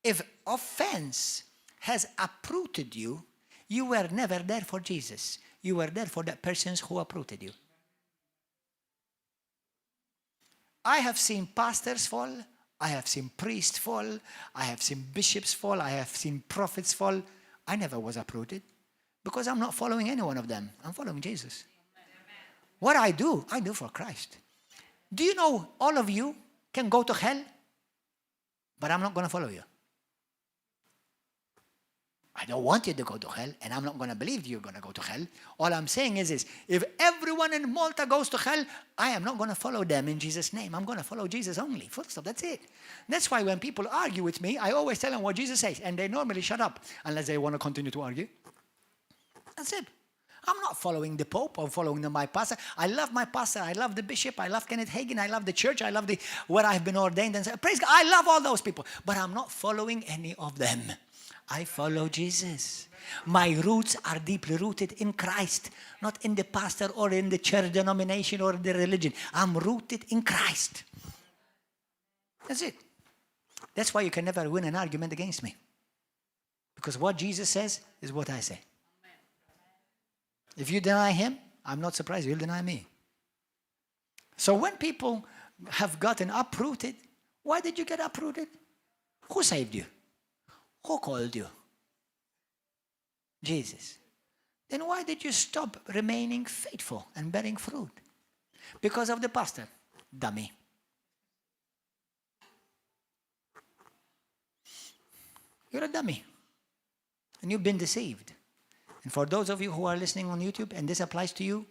if offense has uprooted you, you were never there for Jesus. You were there for the persons who uprooted you. I have seen pastors fall. I have seen priests fall. I have seen bishops fall. I have seen prophets fall. I never was uprooted because I'm not following any one of them. I'm following Jesus. What I do for Christ. Do you know all of you can go to hell, but I'm not going to follow you. I don't want you to go to hell, and I'm not going to believe you're going to go to hell. All I'm saying is this: if everyone in Malta goes to hell, I am not going to follow them in Jesus' name. I'm going to follow Jesus only. Full stop. That's it. That's why when people argue with me, I always tell them what Jesus says, and they normally shut up unless they want to continue to argue. That's it. I'm not following the Pope or following my pastor. I love my pastor. I love the bishop. I love Kenneth Hagin. I love the church. I love where I've been ordained. And praise God. I love all those people. But I'm not following any of them. I follow Jesus. My roots are deeply rooted in Christ, not in the pastor or in the church denomination or the religion. I'm rooted in Christ. That's it. That's why you can never win an argument against me. Because what Jesus says is what I say. If you deny him, I'm not surprised you'll deny me. So when people have gotten uprooted, why did you get uprooted? Who saved you? Who called you? Jesus. Then why did you stop remaining faithful and bearing fruit? Because of the pastor. Dummy. You're a dummy. And you've been deceived. And for those of you who are listening on YouTube, and this applies to you,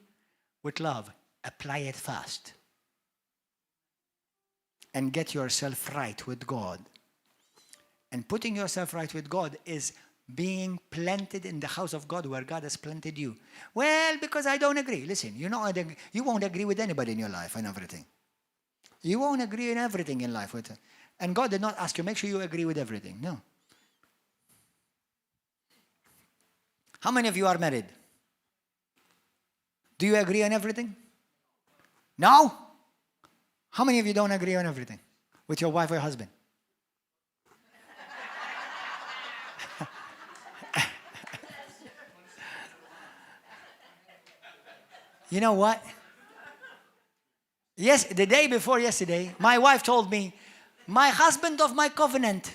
with love, apply it fast. And get yourself right with God. And putting yourself right with God is being planted in the house of God where God has planted you. Well, because I don't agree. Listen, you won't agree with anybody in your life and everything. You won't agree in everything in life. And God did not ask you, make sure you agree with everything. No. How many of you are married? Do you agree on everything? No? How many of you don't agree on everything with your wife or your husband? You know what? Yes, the day before yesterday, my wife told me, my husband of my covenant.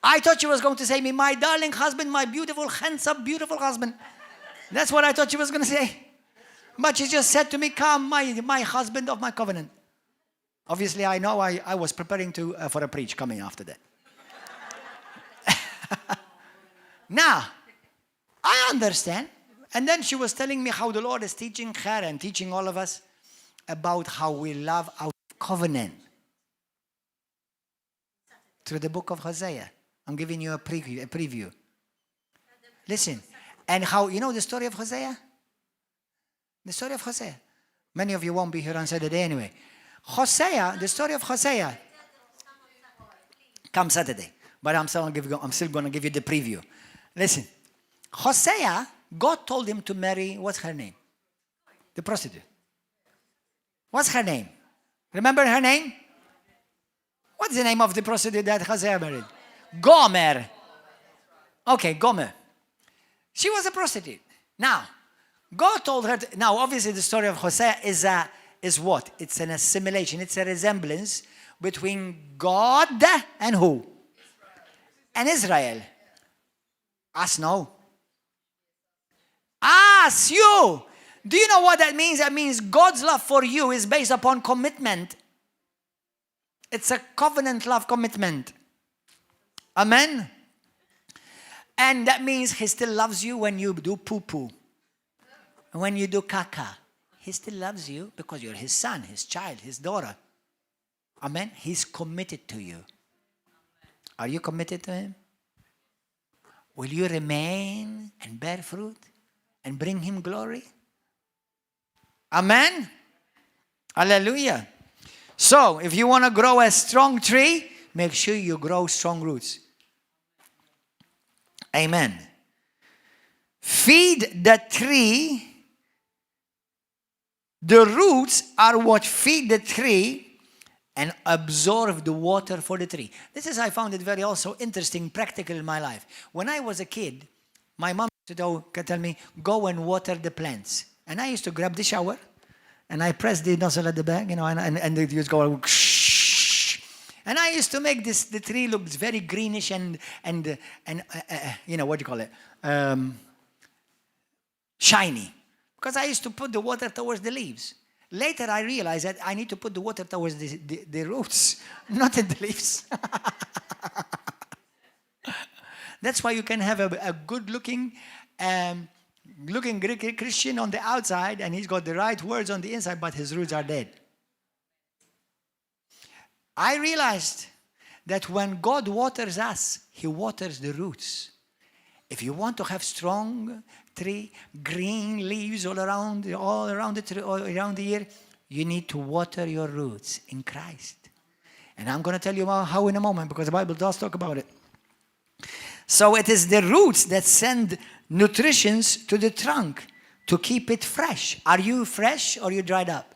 I thought she was going to say me, my darling husband, my beautiful, handsome, beautiful husband. That's what I thought she was going to say. But she just said to me, come, my husband of my covenant. Obviously, I know I was preparing for a preach coming after that. Now, I understand. And then she was telling me how the Lord is teaching her and teaching all of us about how we love our covenant. Through the book of Hosea. I'm giving you a preview. Listen. And how, you know the story of Hosea? The story of Hosea. Many of you won't be here on Saturday anyway. Hosea, the story of Hosea. Come Saturday. But I'm still going to give you the preview. Listen. Hosea, God told him to marry, what's her name? The prostitute. What's her name? Remember her name? What's the name of the prostitute that Hosea married? Gomer. Okay, Gomer. She was a prostitute. Now, God told her, now obviously the story of Hosea is what? It's an assimilation. It's a resemblance between God and who? And Israel. Us, no. Us, you. Do you know what that means? That means God's love for you is based upon commitment. It's a covenant love commitment. Amen? And that means he still loves you when you do poo-poo. When you do caca. He still loves you because you're his son, his child, his daughter. Amen? He's committed to you. Are you committed to him? Will you remain and bear fruit and bring him glory? Amen? Hallelujah. So, if you want to grow a strong tree, make sure you grow strong roots. Amen. Feed the tree. The roots are what feed the tree and absorb the water for the tree. I found it very also interesting, practical in my life. When I was a kid, my mom used to tell me, go and water the plants. And I used to grab the shower and I press the nozzle at the back, and it used to go, shh. And I used to make the tree look very greenish and what do you call it? Shiny. Because I used to put the water towards the leaves. Later I realized that I need to put the water towards the roots, not in the leaves. That's why you can have a good-looking Greek Christian on the outside, and he's got the right words on the inside, but his roots are dead. I realized that when God waters us, he waters the roots. If you want to have strong tree, green leaves all around the tree, all around the year, you need to water your roots in Christ. And I'm going to tell you how in a moment, because the Bible does talk about it. So it is the roots that send nutrition to the trunk to keep it fresh. Are you fresh or are you dried up?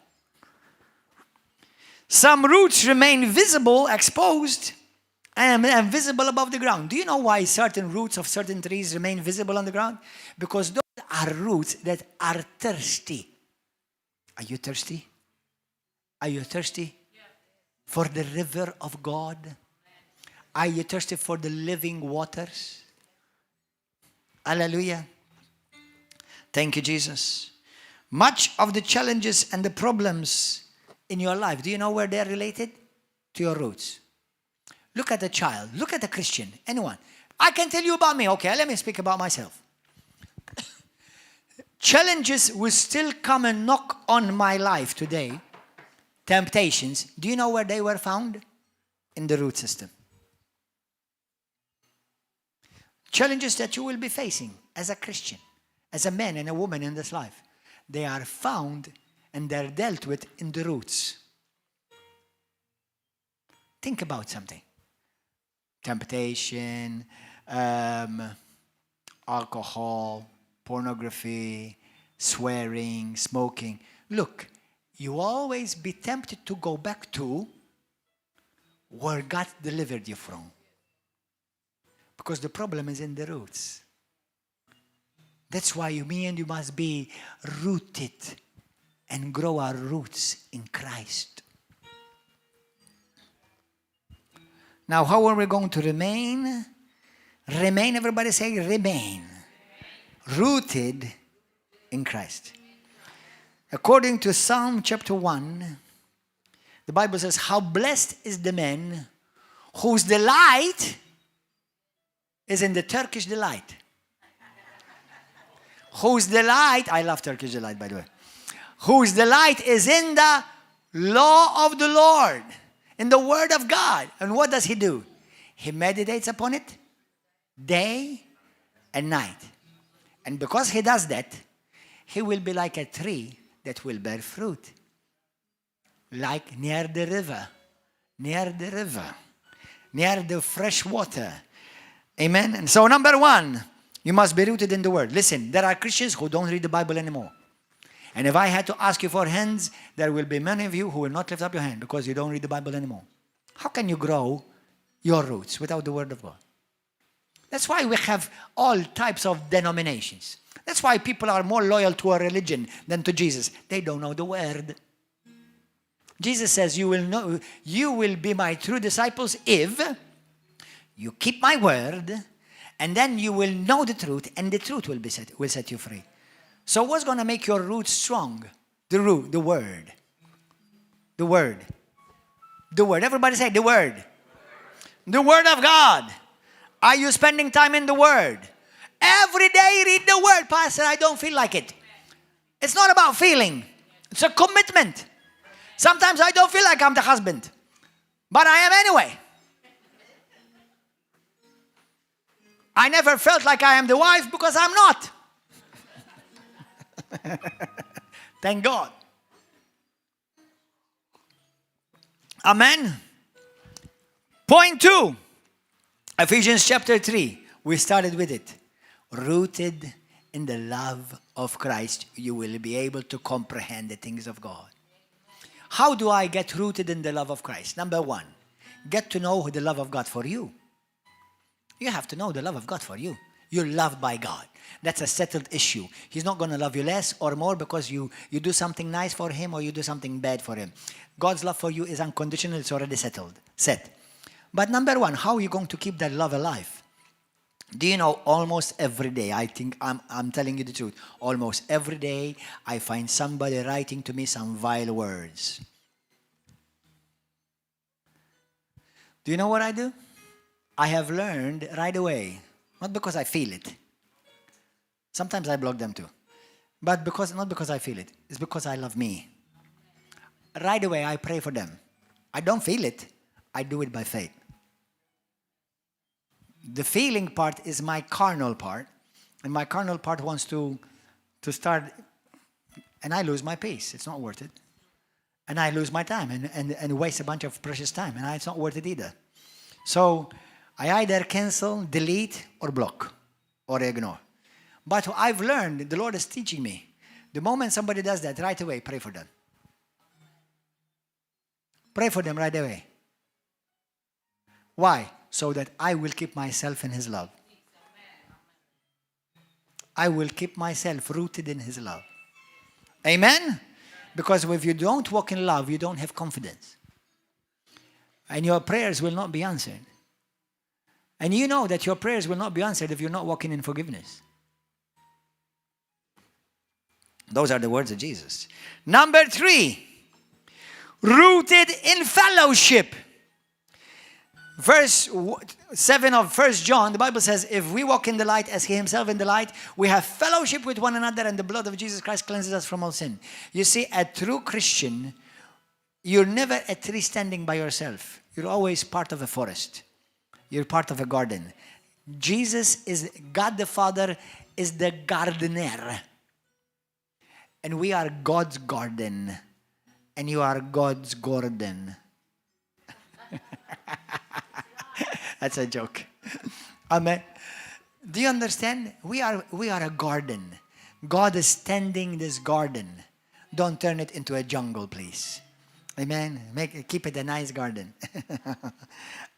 Some roots remain visible, exposed, and visible above the ground. Do you know why certain roots of certain trees remain visible on the ground? Because those are roots that are thirsty. Are you thirsty? Are you thirsty for the river of God? Are you thirsty for the living waters? Hallelujah. Thank you, Jesus. Much of the challenges and the problems in your life, do you know where they're related? To your roots. Look at a child. Look at a Christian. Anyone. I can tell you about me. Okay, let me speak about myself. Challenges will still come and knock on my life today. Temptations. Do you know where they were found? In the root system. Challenges that you will be facing as a Christian, as a man and a woman in this life, they are found and they're dealt with in the roots. Think about something. Temptation, alcohol, pornography, swearing, smoking. Look, you always be tempted to go back to where God delivered you from. Because the problem is in the roots. That's why me and you must be rooted and grow our roots in Christ. Now, how are we going to remain? Remain, everybody say remain. Rooted in Christ. According to Psalm chapter 1, The Bible says, how blessed is the man whose delight is in the Turkish delight. Whose delight, I love Turkish delight, by the way. Whose delight is in the law of the Lord, in the word of God. And what does he do? He meditates upon it day and night. And because he does that, he will be like a tree that will bear fruit. Like near the river, near the fresh water. Amen? And so number one, you must be rooted in the word. Listen, there are Christians who don't read the Bible anymore. And if I had to ask you for hands, there will be many of you who will not lift up your hand because you don't read the Bible anymore. How can you grow your roots without the word of God? That's why we have all types of denominations. That's why people are more loyal to a religion than to Jesus. They don't know the word. Jesus says, you will be my true disciples if you keep my word, and then you will know the truth, and the truth will set you free. So what's going to make your roots strong? The word. The word. The word. Everybody say the word. The word of God. Are you spending time in the word? Every day read the word. Pastor, I don't feel like it. It's not about feeling. It's a commitment. Sometimes I don't feel like I'm the husband, but I am anyway. I never felt like I am the wife because I'm not. Thank God. Amen. Point 2, Ephesians chapter 3. We started with it. Rooted in the love of Christ, you will be able to comprehend the things of God. How do I get rooted in the love of Christ? Number one, get to know the love of God for you. You have to know the love of God for you. You're loved by God. That's a settled issue. He's not going to love you less or more because you do something nice for him or you do something bad for him. God's love for you is unconditional. It's already set. But number one, how are you going to keep that love alive? Do you know, almost every day, I think I'm telling you the truth, almost every day I find somebody writing to me some vile words. Do you know what I do? I have learned right away, not because I feel it. Sometimes I block them too. But not because I feel it. It's because I love me. Right away I pray for them. I don't feel it. I do it by faith. The feeling part is my carnal part, and my carnal part wants to start, and I lose my peace. It's not worth it. And I lose my time and waste a bunch of precious time, and it's not worth it either. So I either cancel, delete, or block, or ignore. But I've learned, the Lord is teaching me, the moment somebody does that, right away, pray for them. Pray for them right away. Why? So that I will keep myself in his love. I will keep myself rooted in his love. Amen? Because if you don't walk in love, you don't have confidence. And your prayers will not be answered. And you know that your prayers will not be answered if you're not walking in forgiveness. Those are the words of Jesus. Number 3, rooted in fellowship. Verse 7 of 1 John, the Bible says, if we walk in the light as he himself in the light, we have fellowship with one another, and the blood of Jesus Christ cleanses us from all sin. You see, a true Christian, you're never a tree standing by yourself. You're always part of a forest. You're part of a garden. Jesus is, God the Father is the gardener. And we are God's garden. And you are God's garden. That's a joke. Amen. Do you understand? We are a garden. God is tending this garden. Don't turn it into a jungle, please. Amen. Keep it a nice garden.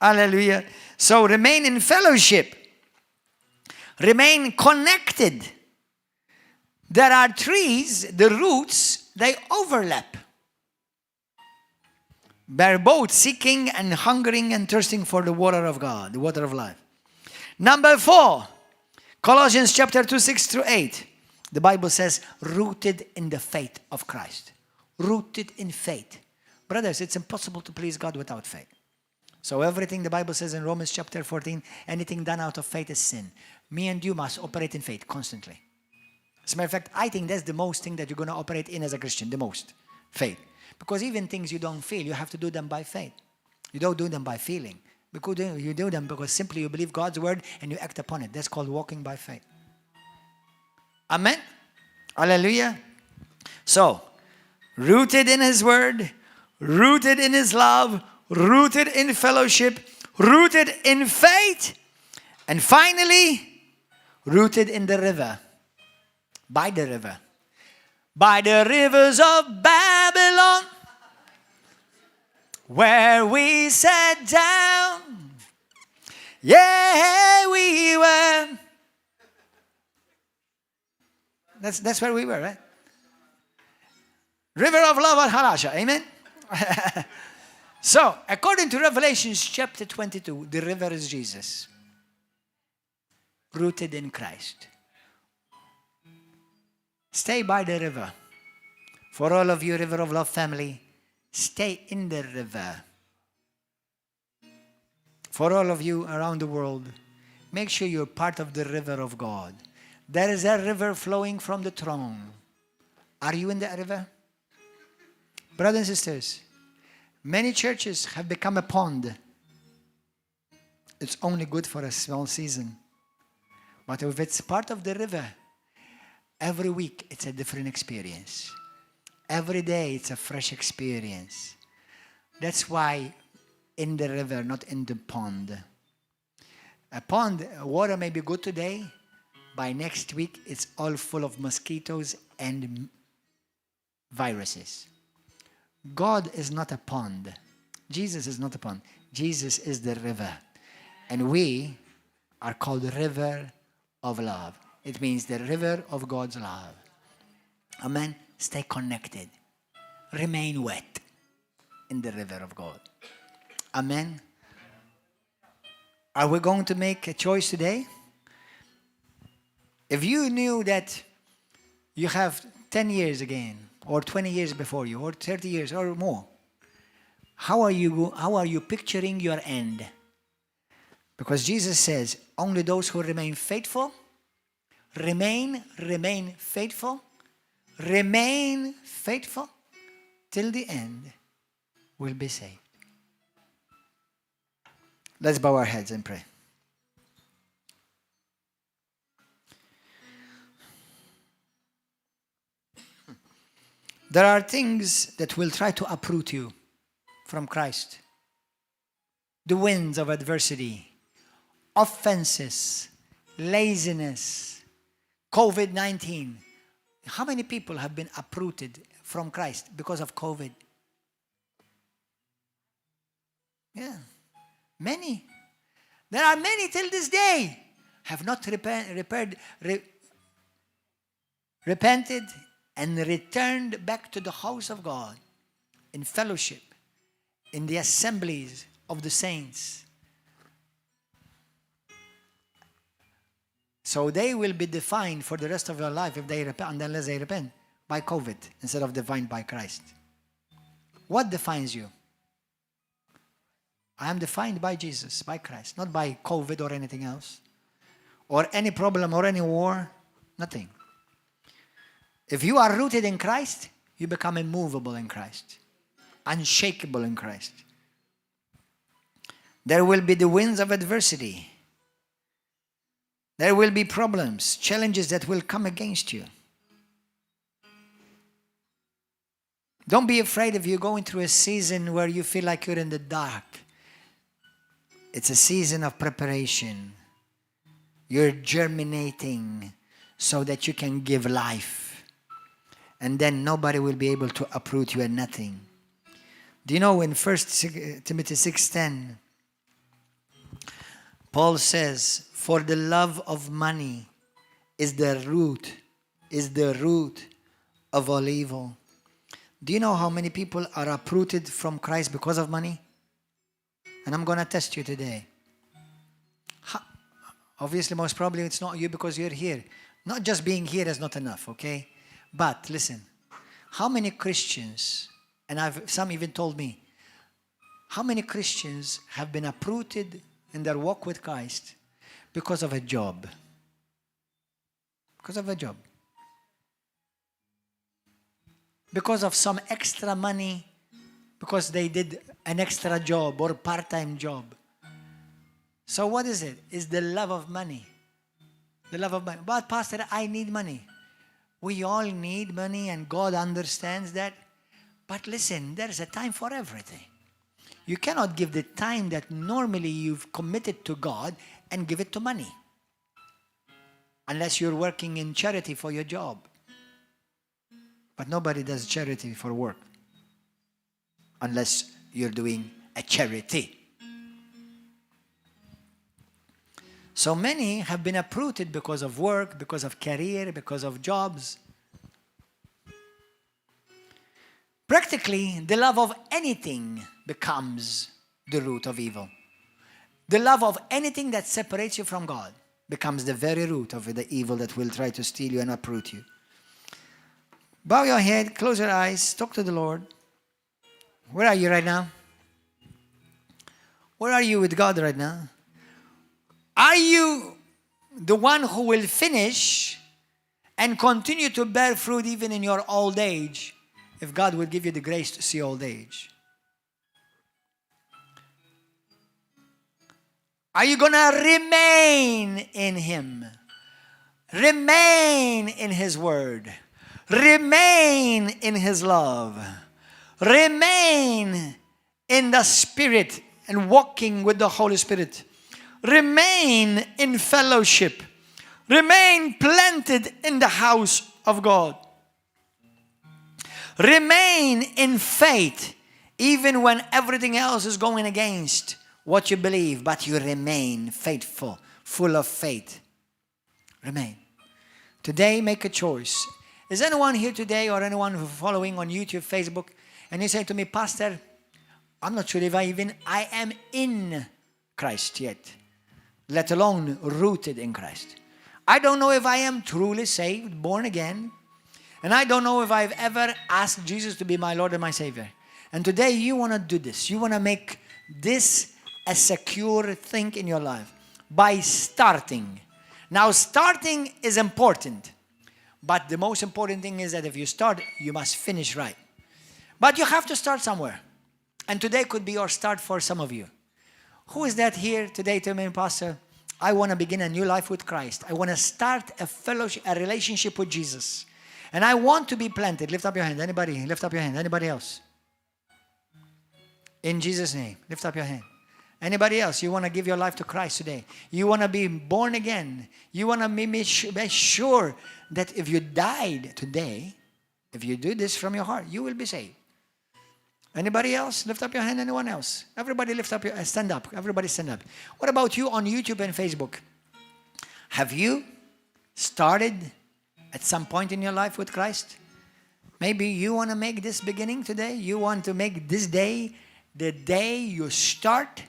Hallelujah. So remain in fellowship. Remain connected. There are trees, the roots, they overlap. They're both seeking and hungering and thirsting for the water of God, the water of life. Number 4, Colossians chapter 2, 6-8. The Bible says, rooted in the faith of Christ. Rooted in faith. Brothers, it's impossible to please God without faith. So everything the Bible says in Romans chapter 14, anything done out of faith is sin. Me and you must operate in faith constantly. As a matter of fact, I think that's the most thing that you're going to operate in as a Christian, the most. Faith. Because even things you don't feel, you have to do them by faith. You don't do them by feeling. Because you do them because simply you believe God's word and you act upon it. That's called walking by faith. Amen? Hallelujah. So, rooted in His word, rooted in His love, rooted in fellowship, rooted in faith, and finally, rooted in the river. By the river. By the rivers of Babylon, where we sat down. Yeah, we were. That's where we were, right? River of love at Halasha. Amen? So, according to Revelation chapter 22, the river is Jesus. Rooted in Christ. Stay by the river. For all of you River of Love family, stay in the river. For all of you around the world, make sure you're part of the river of God. There is a river flowing from the throne. Are you in that river? Brothers and sisters, many churches have become a pond. It's only good for a small season. But if it's part of the river, every week it's a different experience. Every day it's a fresh experience. That's why in the river, not in the pond. A pond, water may be good today. By next week, it's all full of mosquitoes and viruses. God is not a pond. Jesus is not a pond. Jesus is the river. And we are called the river of love. It means the river of God's love. Amen. Stay connected. Remain wet in the river of God. Amen. Are we going to make a choice today? If you knew that you have 10 years again, or 20 years before you, or 30 years or more, how are you picturing your end? Because Jesus says, only those who remain faithful, remain faithful till the end will be saved. Let's bow our heads and pray. There are things that will try to uproot you from Christ. The winds of adversity, offenses, laziness, COVID-19. How many people have been uprooted from Christ because of COVID? Yeah, many. There are many till this day have not repented and returned back to the house of God in fellowship, in the assemblies of the saints. So they will be defined for the rest of their life if they repent, unless they repent, by COVID instead of defined by Christ. What defines you? I am defined by Jesus, by Christ, not by COVID or anything else, or any problem or any war, nothing. If you are rooted in Christ, you become immovable in Christ, unshakable in Christ. There will be the winds of adversity. There will be problems, challenges that will come against you. Don't be afraid if you're going through a season where you feel like you're in the dark. It's a season of preparation. You're germinating so that you can give life. And then nobody will be able to uproot you and nothing. Do you know in 1 Timothy 6:10, Paul says, for the love of money is the root of all evil. Do you know how many people are uprooted from Christ because of money? And I'm going to test you today. Obviously, most probably it's not you because you're here. Not just being here is not enough, okay? But listen, how many Christians And some even told me, how many Christians have been uprooted in their walk with Christ because of a job? Because of a job. Because of some extra money, because they did an extra job or part-time job. So what is it? It's the love of money. The love of money. But Pastor, I need money. We all need money and God understands that. But listen, there's a time for everything. You cannot give the time that normally you've committed to God and give it to money. Unless you're working in charity for your job. But nobody does charity for work. Unless you're doing a charity. So many have been uprooted because of work, because of career, because of jobs. Practically, the love of anything becomes the root of evil. The love of anything that separates you from God becomes the very root of the evil that will try to steal you and uproot you. Bow your head, close your eyes, talk to the Lord. Where are you right now? Where are you with God right now? Are you the one who will finish and continue to bear fruit even in your old age if God will give you the grace to see old age? Are you going to remain in Him? Remain in His Word. Remain in His love. Remain in the Spirit and walking with the Holy Spirit. Remain in fellowship. Remain planted in the house of God. Remain in faith even when everything else is going against what you believe, but you remain faithful, full of faith. Remain. Today, make a choice. Is anyone here today or anyone following on YouTube, Facebook, and you say to me, Pastor, I'm not sure if I am in Christ yet, let alone rooted in Christ. I don't know if I am truly saved, born again, and I don't know if I've ever asked Jesus to be my Lord and my Savior. And today you want to do this. You want to make this a secure thing in your life by starting. Now, starting is important, but the most important thing is that if you start, you must finish right. But you have to start somewhere. And today could be your start for some of you. Who is that here today to me, Pastor? I want to begin a new life with Christ. I want to start a fellowship, a relationship with Jesus. And I want to be planted. Lift up your hand. Anybody? Lift up your hand. Anybody else? In Jesus' name, lift up your hand. Anybody else? You want to give your life to Christ today? You want to be born again? You want to make sure that if you died today, if you do this from your heart, you will be saved. Anybody else? Lift up your hand. Anyone else? Everybody lift up your, stand up. Everybody stand up. What about you on YouTube and Facebook? Have you started at some point in your life with Christ? Maybe you want to make this beginning today. You want to make this day the day you start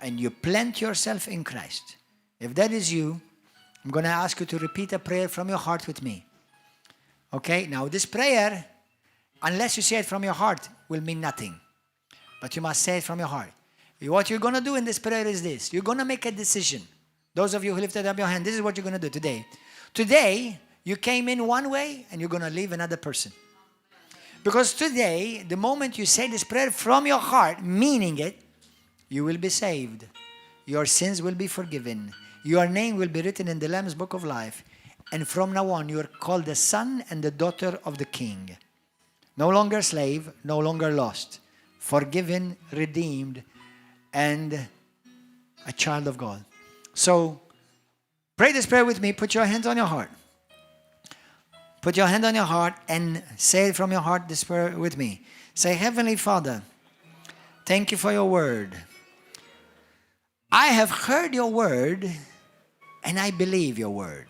and you plant yourself in Christ. If that is you, I'm going to ask you to repeat a prayer from your heart with me. Okay? Now, this prayer, unless you say it from your heart, will mean nothing. But you must say it from your heart. What you're going to do in this prayer is this. You're going to make a decision. Those of you who lifted up your hand, this is what you're going to do today. Today, you came in one way and you're going to leave another person. Because today, the moment you say this prayer from your heart, meaning it, you will be saved. Your sins will be forgiven. Your name will be written in the Lamb's Book of Life. And from now on, you are called the son and the daughter of the King. No longer slave, no longer lost. Forgiven, redeemed, and a child of God. So, pray this prayer with me. Put your hands on your heart. Put your hand on your heart and say it from your heart this prayer with me. Say, Heavenly Father, thank you for your word. I have heard your word and I believe your word.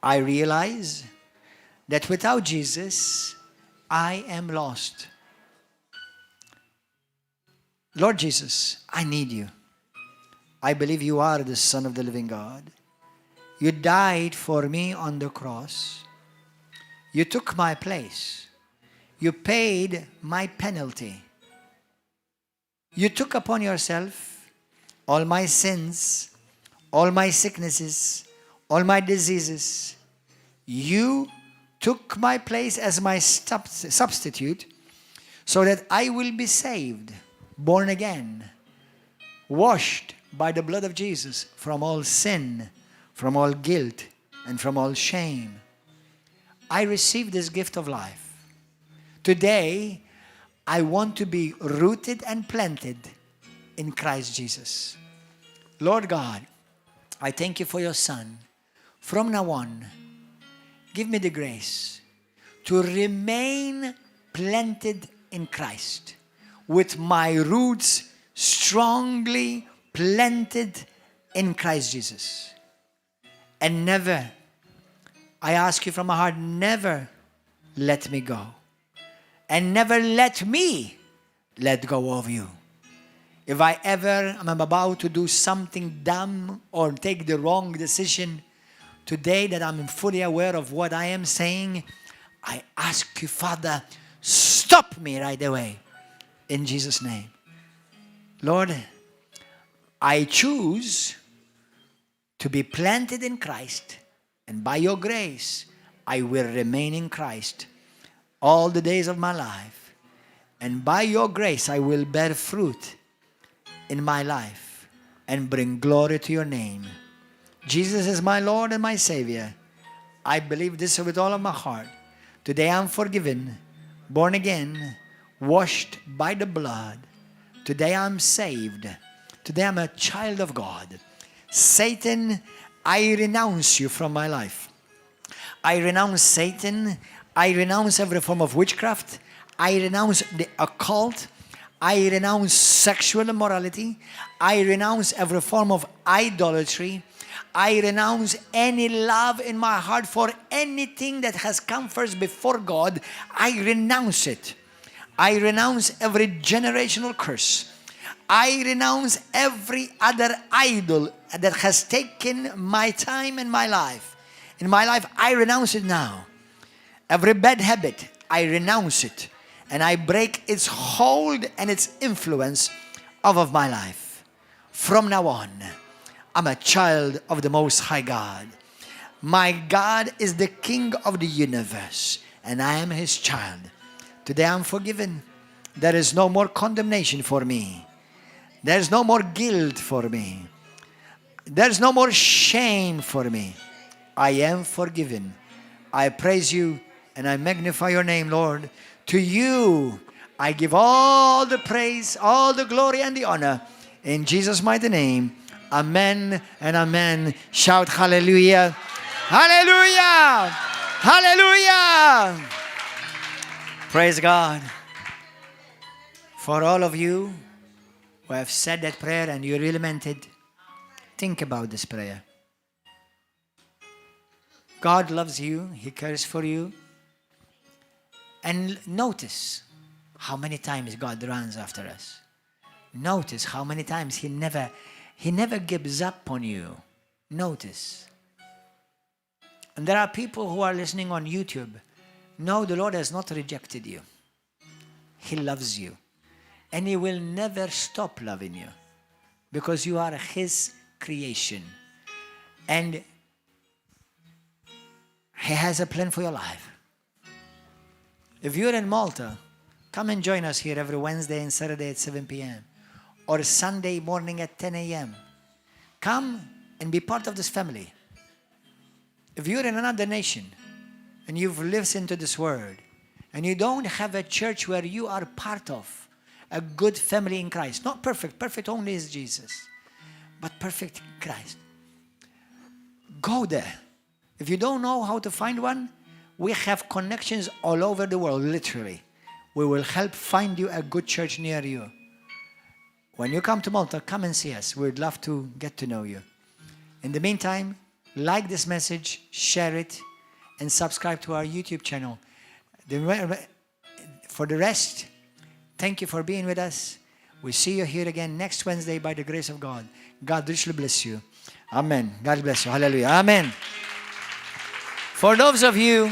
I realize that without Jesus, I am lost. Lord Jesus, I need you. I believe you are the Son of the living God. You died for me on the cross. You took my place. You paid my penalty. You took upon yourself all my sins, all my sicknesses, all my diseases. You took my place as my substitute so that I will be saved, born again, washed by the blood of Jesus from all sin, from all guilt, and from all shame. I receive this gift of life. Today, I want to be rooted and planted in Christ Jesus. Lord God, I thank you for your Son. From now on, give me the grace to remain planted in Christ with my roots strongly planted in Christ Jesus. And never, I ask you from my heart, never let me go. And never let me let go of you. If I ever am about to do something dumb or take the wrong decision, today that I'm fully aware of what I am saying, I ask you, Father, stop me right away. In Jesus' name. Lord, I choose to be planted in Christ, and by your grace, I will remain in Christ all the days of my life. And by your grace, I will bear fruit in my life and bring glory to your name. Jesus is my Lord and my Savior. I believe this with all of my heart. Today I'm forgiven, born again, washed by the blood. Today I'm saved. Today I'm a child of God. Satan, I renounce you from my life. I renounce Satan. I renounce every form of witchcraft. I renounce the occult. I renounce sexual immorality. I renounce every form of idolatry. I renounce any love in my heart for anything that has come first before God. I renounce it. I renounce every generational curse. I renounce every other idol that has taken my time and my life. In my life, I renounce it now. Every bad habit, I renounce it. And I break its hold and its influence off of my life. From now on, I'm a child of the Most High God. My God is the King of the universe, and I am His child. Today I'm forgiven. There is no more condemnation for me. There's no more guilt for me. There's no more shame for me. I am forgiven. I praise you and I magnify your name, Lord. To you I give all the praise, all the glory and the honor. In Jesus' mighty name. Amen and amen. Shout hallelujah. Hallelujah. Hallelujah. Praise God. For all of you who have said that prayer and you really meant it, think about this prayer. God loves you. He cares for you. And notice how many times God runs after us. Notice how many times He never gives up on you. Notice. And there are people who are listening on YouTube. No, the Lord has not rejected you. He loves you. And He will never stop loving you. Because you are His creation. And He has a plan for your life. If you're in Malta, come and join us here every Wednesday and Saturday at 7 p.m. or Sunday morning at 10 a.m. Come and be part of this family. If you're in another nation and you've listened to this word and you don't have a church where you are part of, a good family in Christ, not perfect, perfect only is Jesus, but perfect in Christ, go there. If you don't know how to find one, we have connections all over the world, literally. We will help find you a good church near you. When you come to Malta, come and see us. We'd love to get to know you. In the meantime, like this message, share it, and subscribe to our YouTube channel. For the rest, thank you for being with us. We'll see you here again next Wednesday by the grace of God. God richly bless you. Amen. God bless you. Hallelujah. Amen. For those of you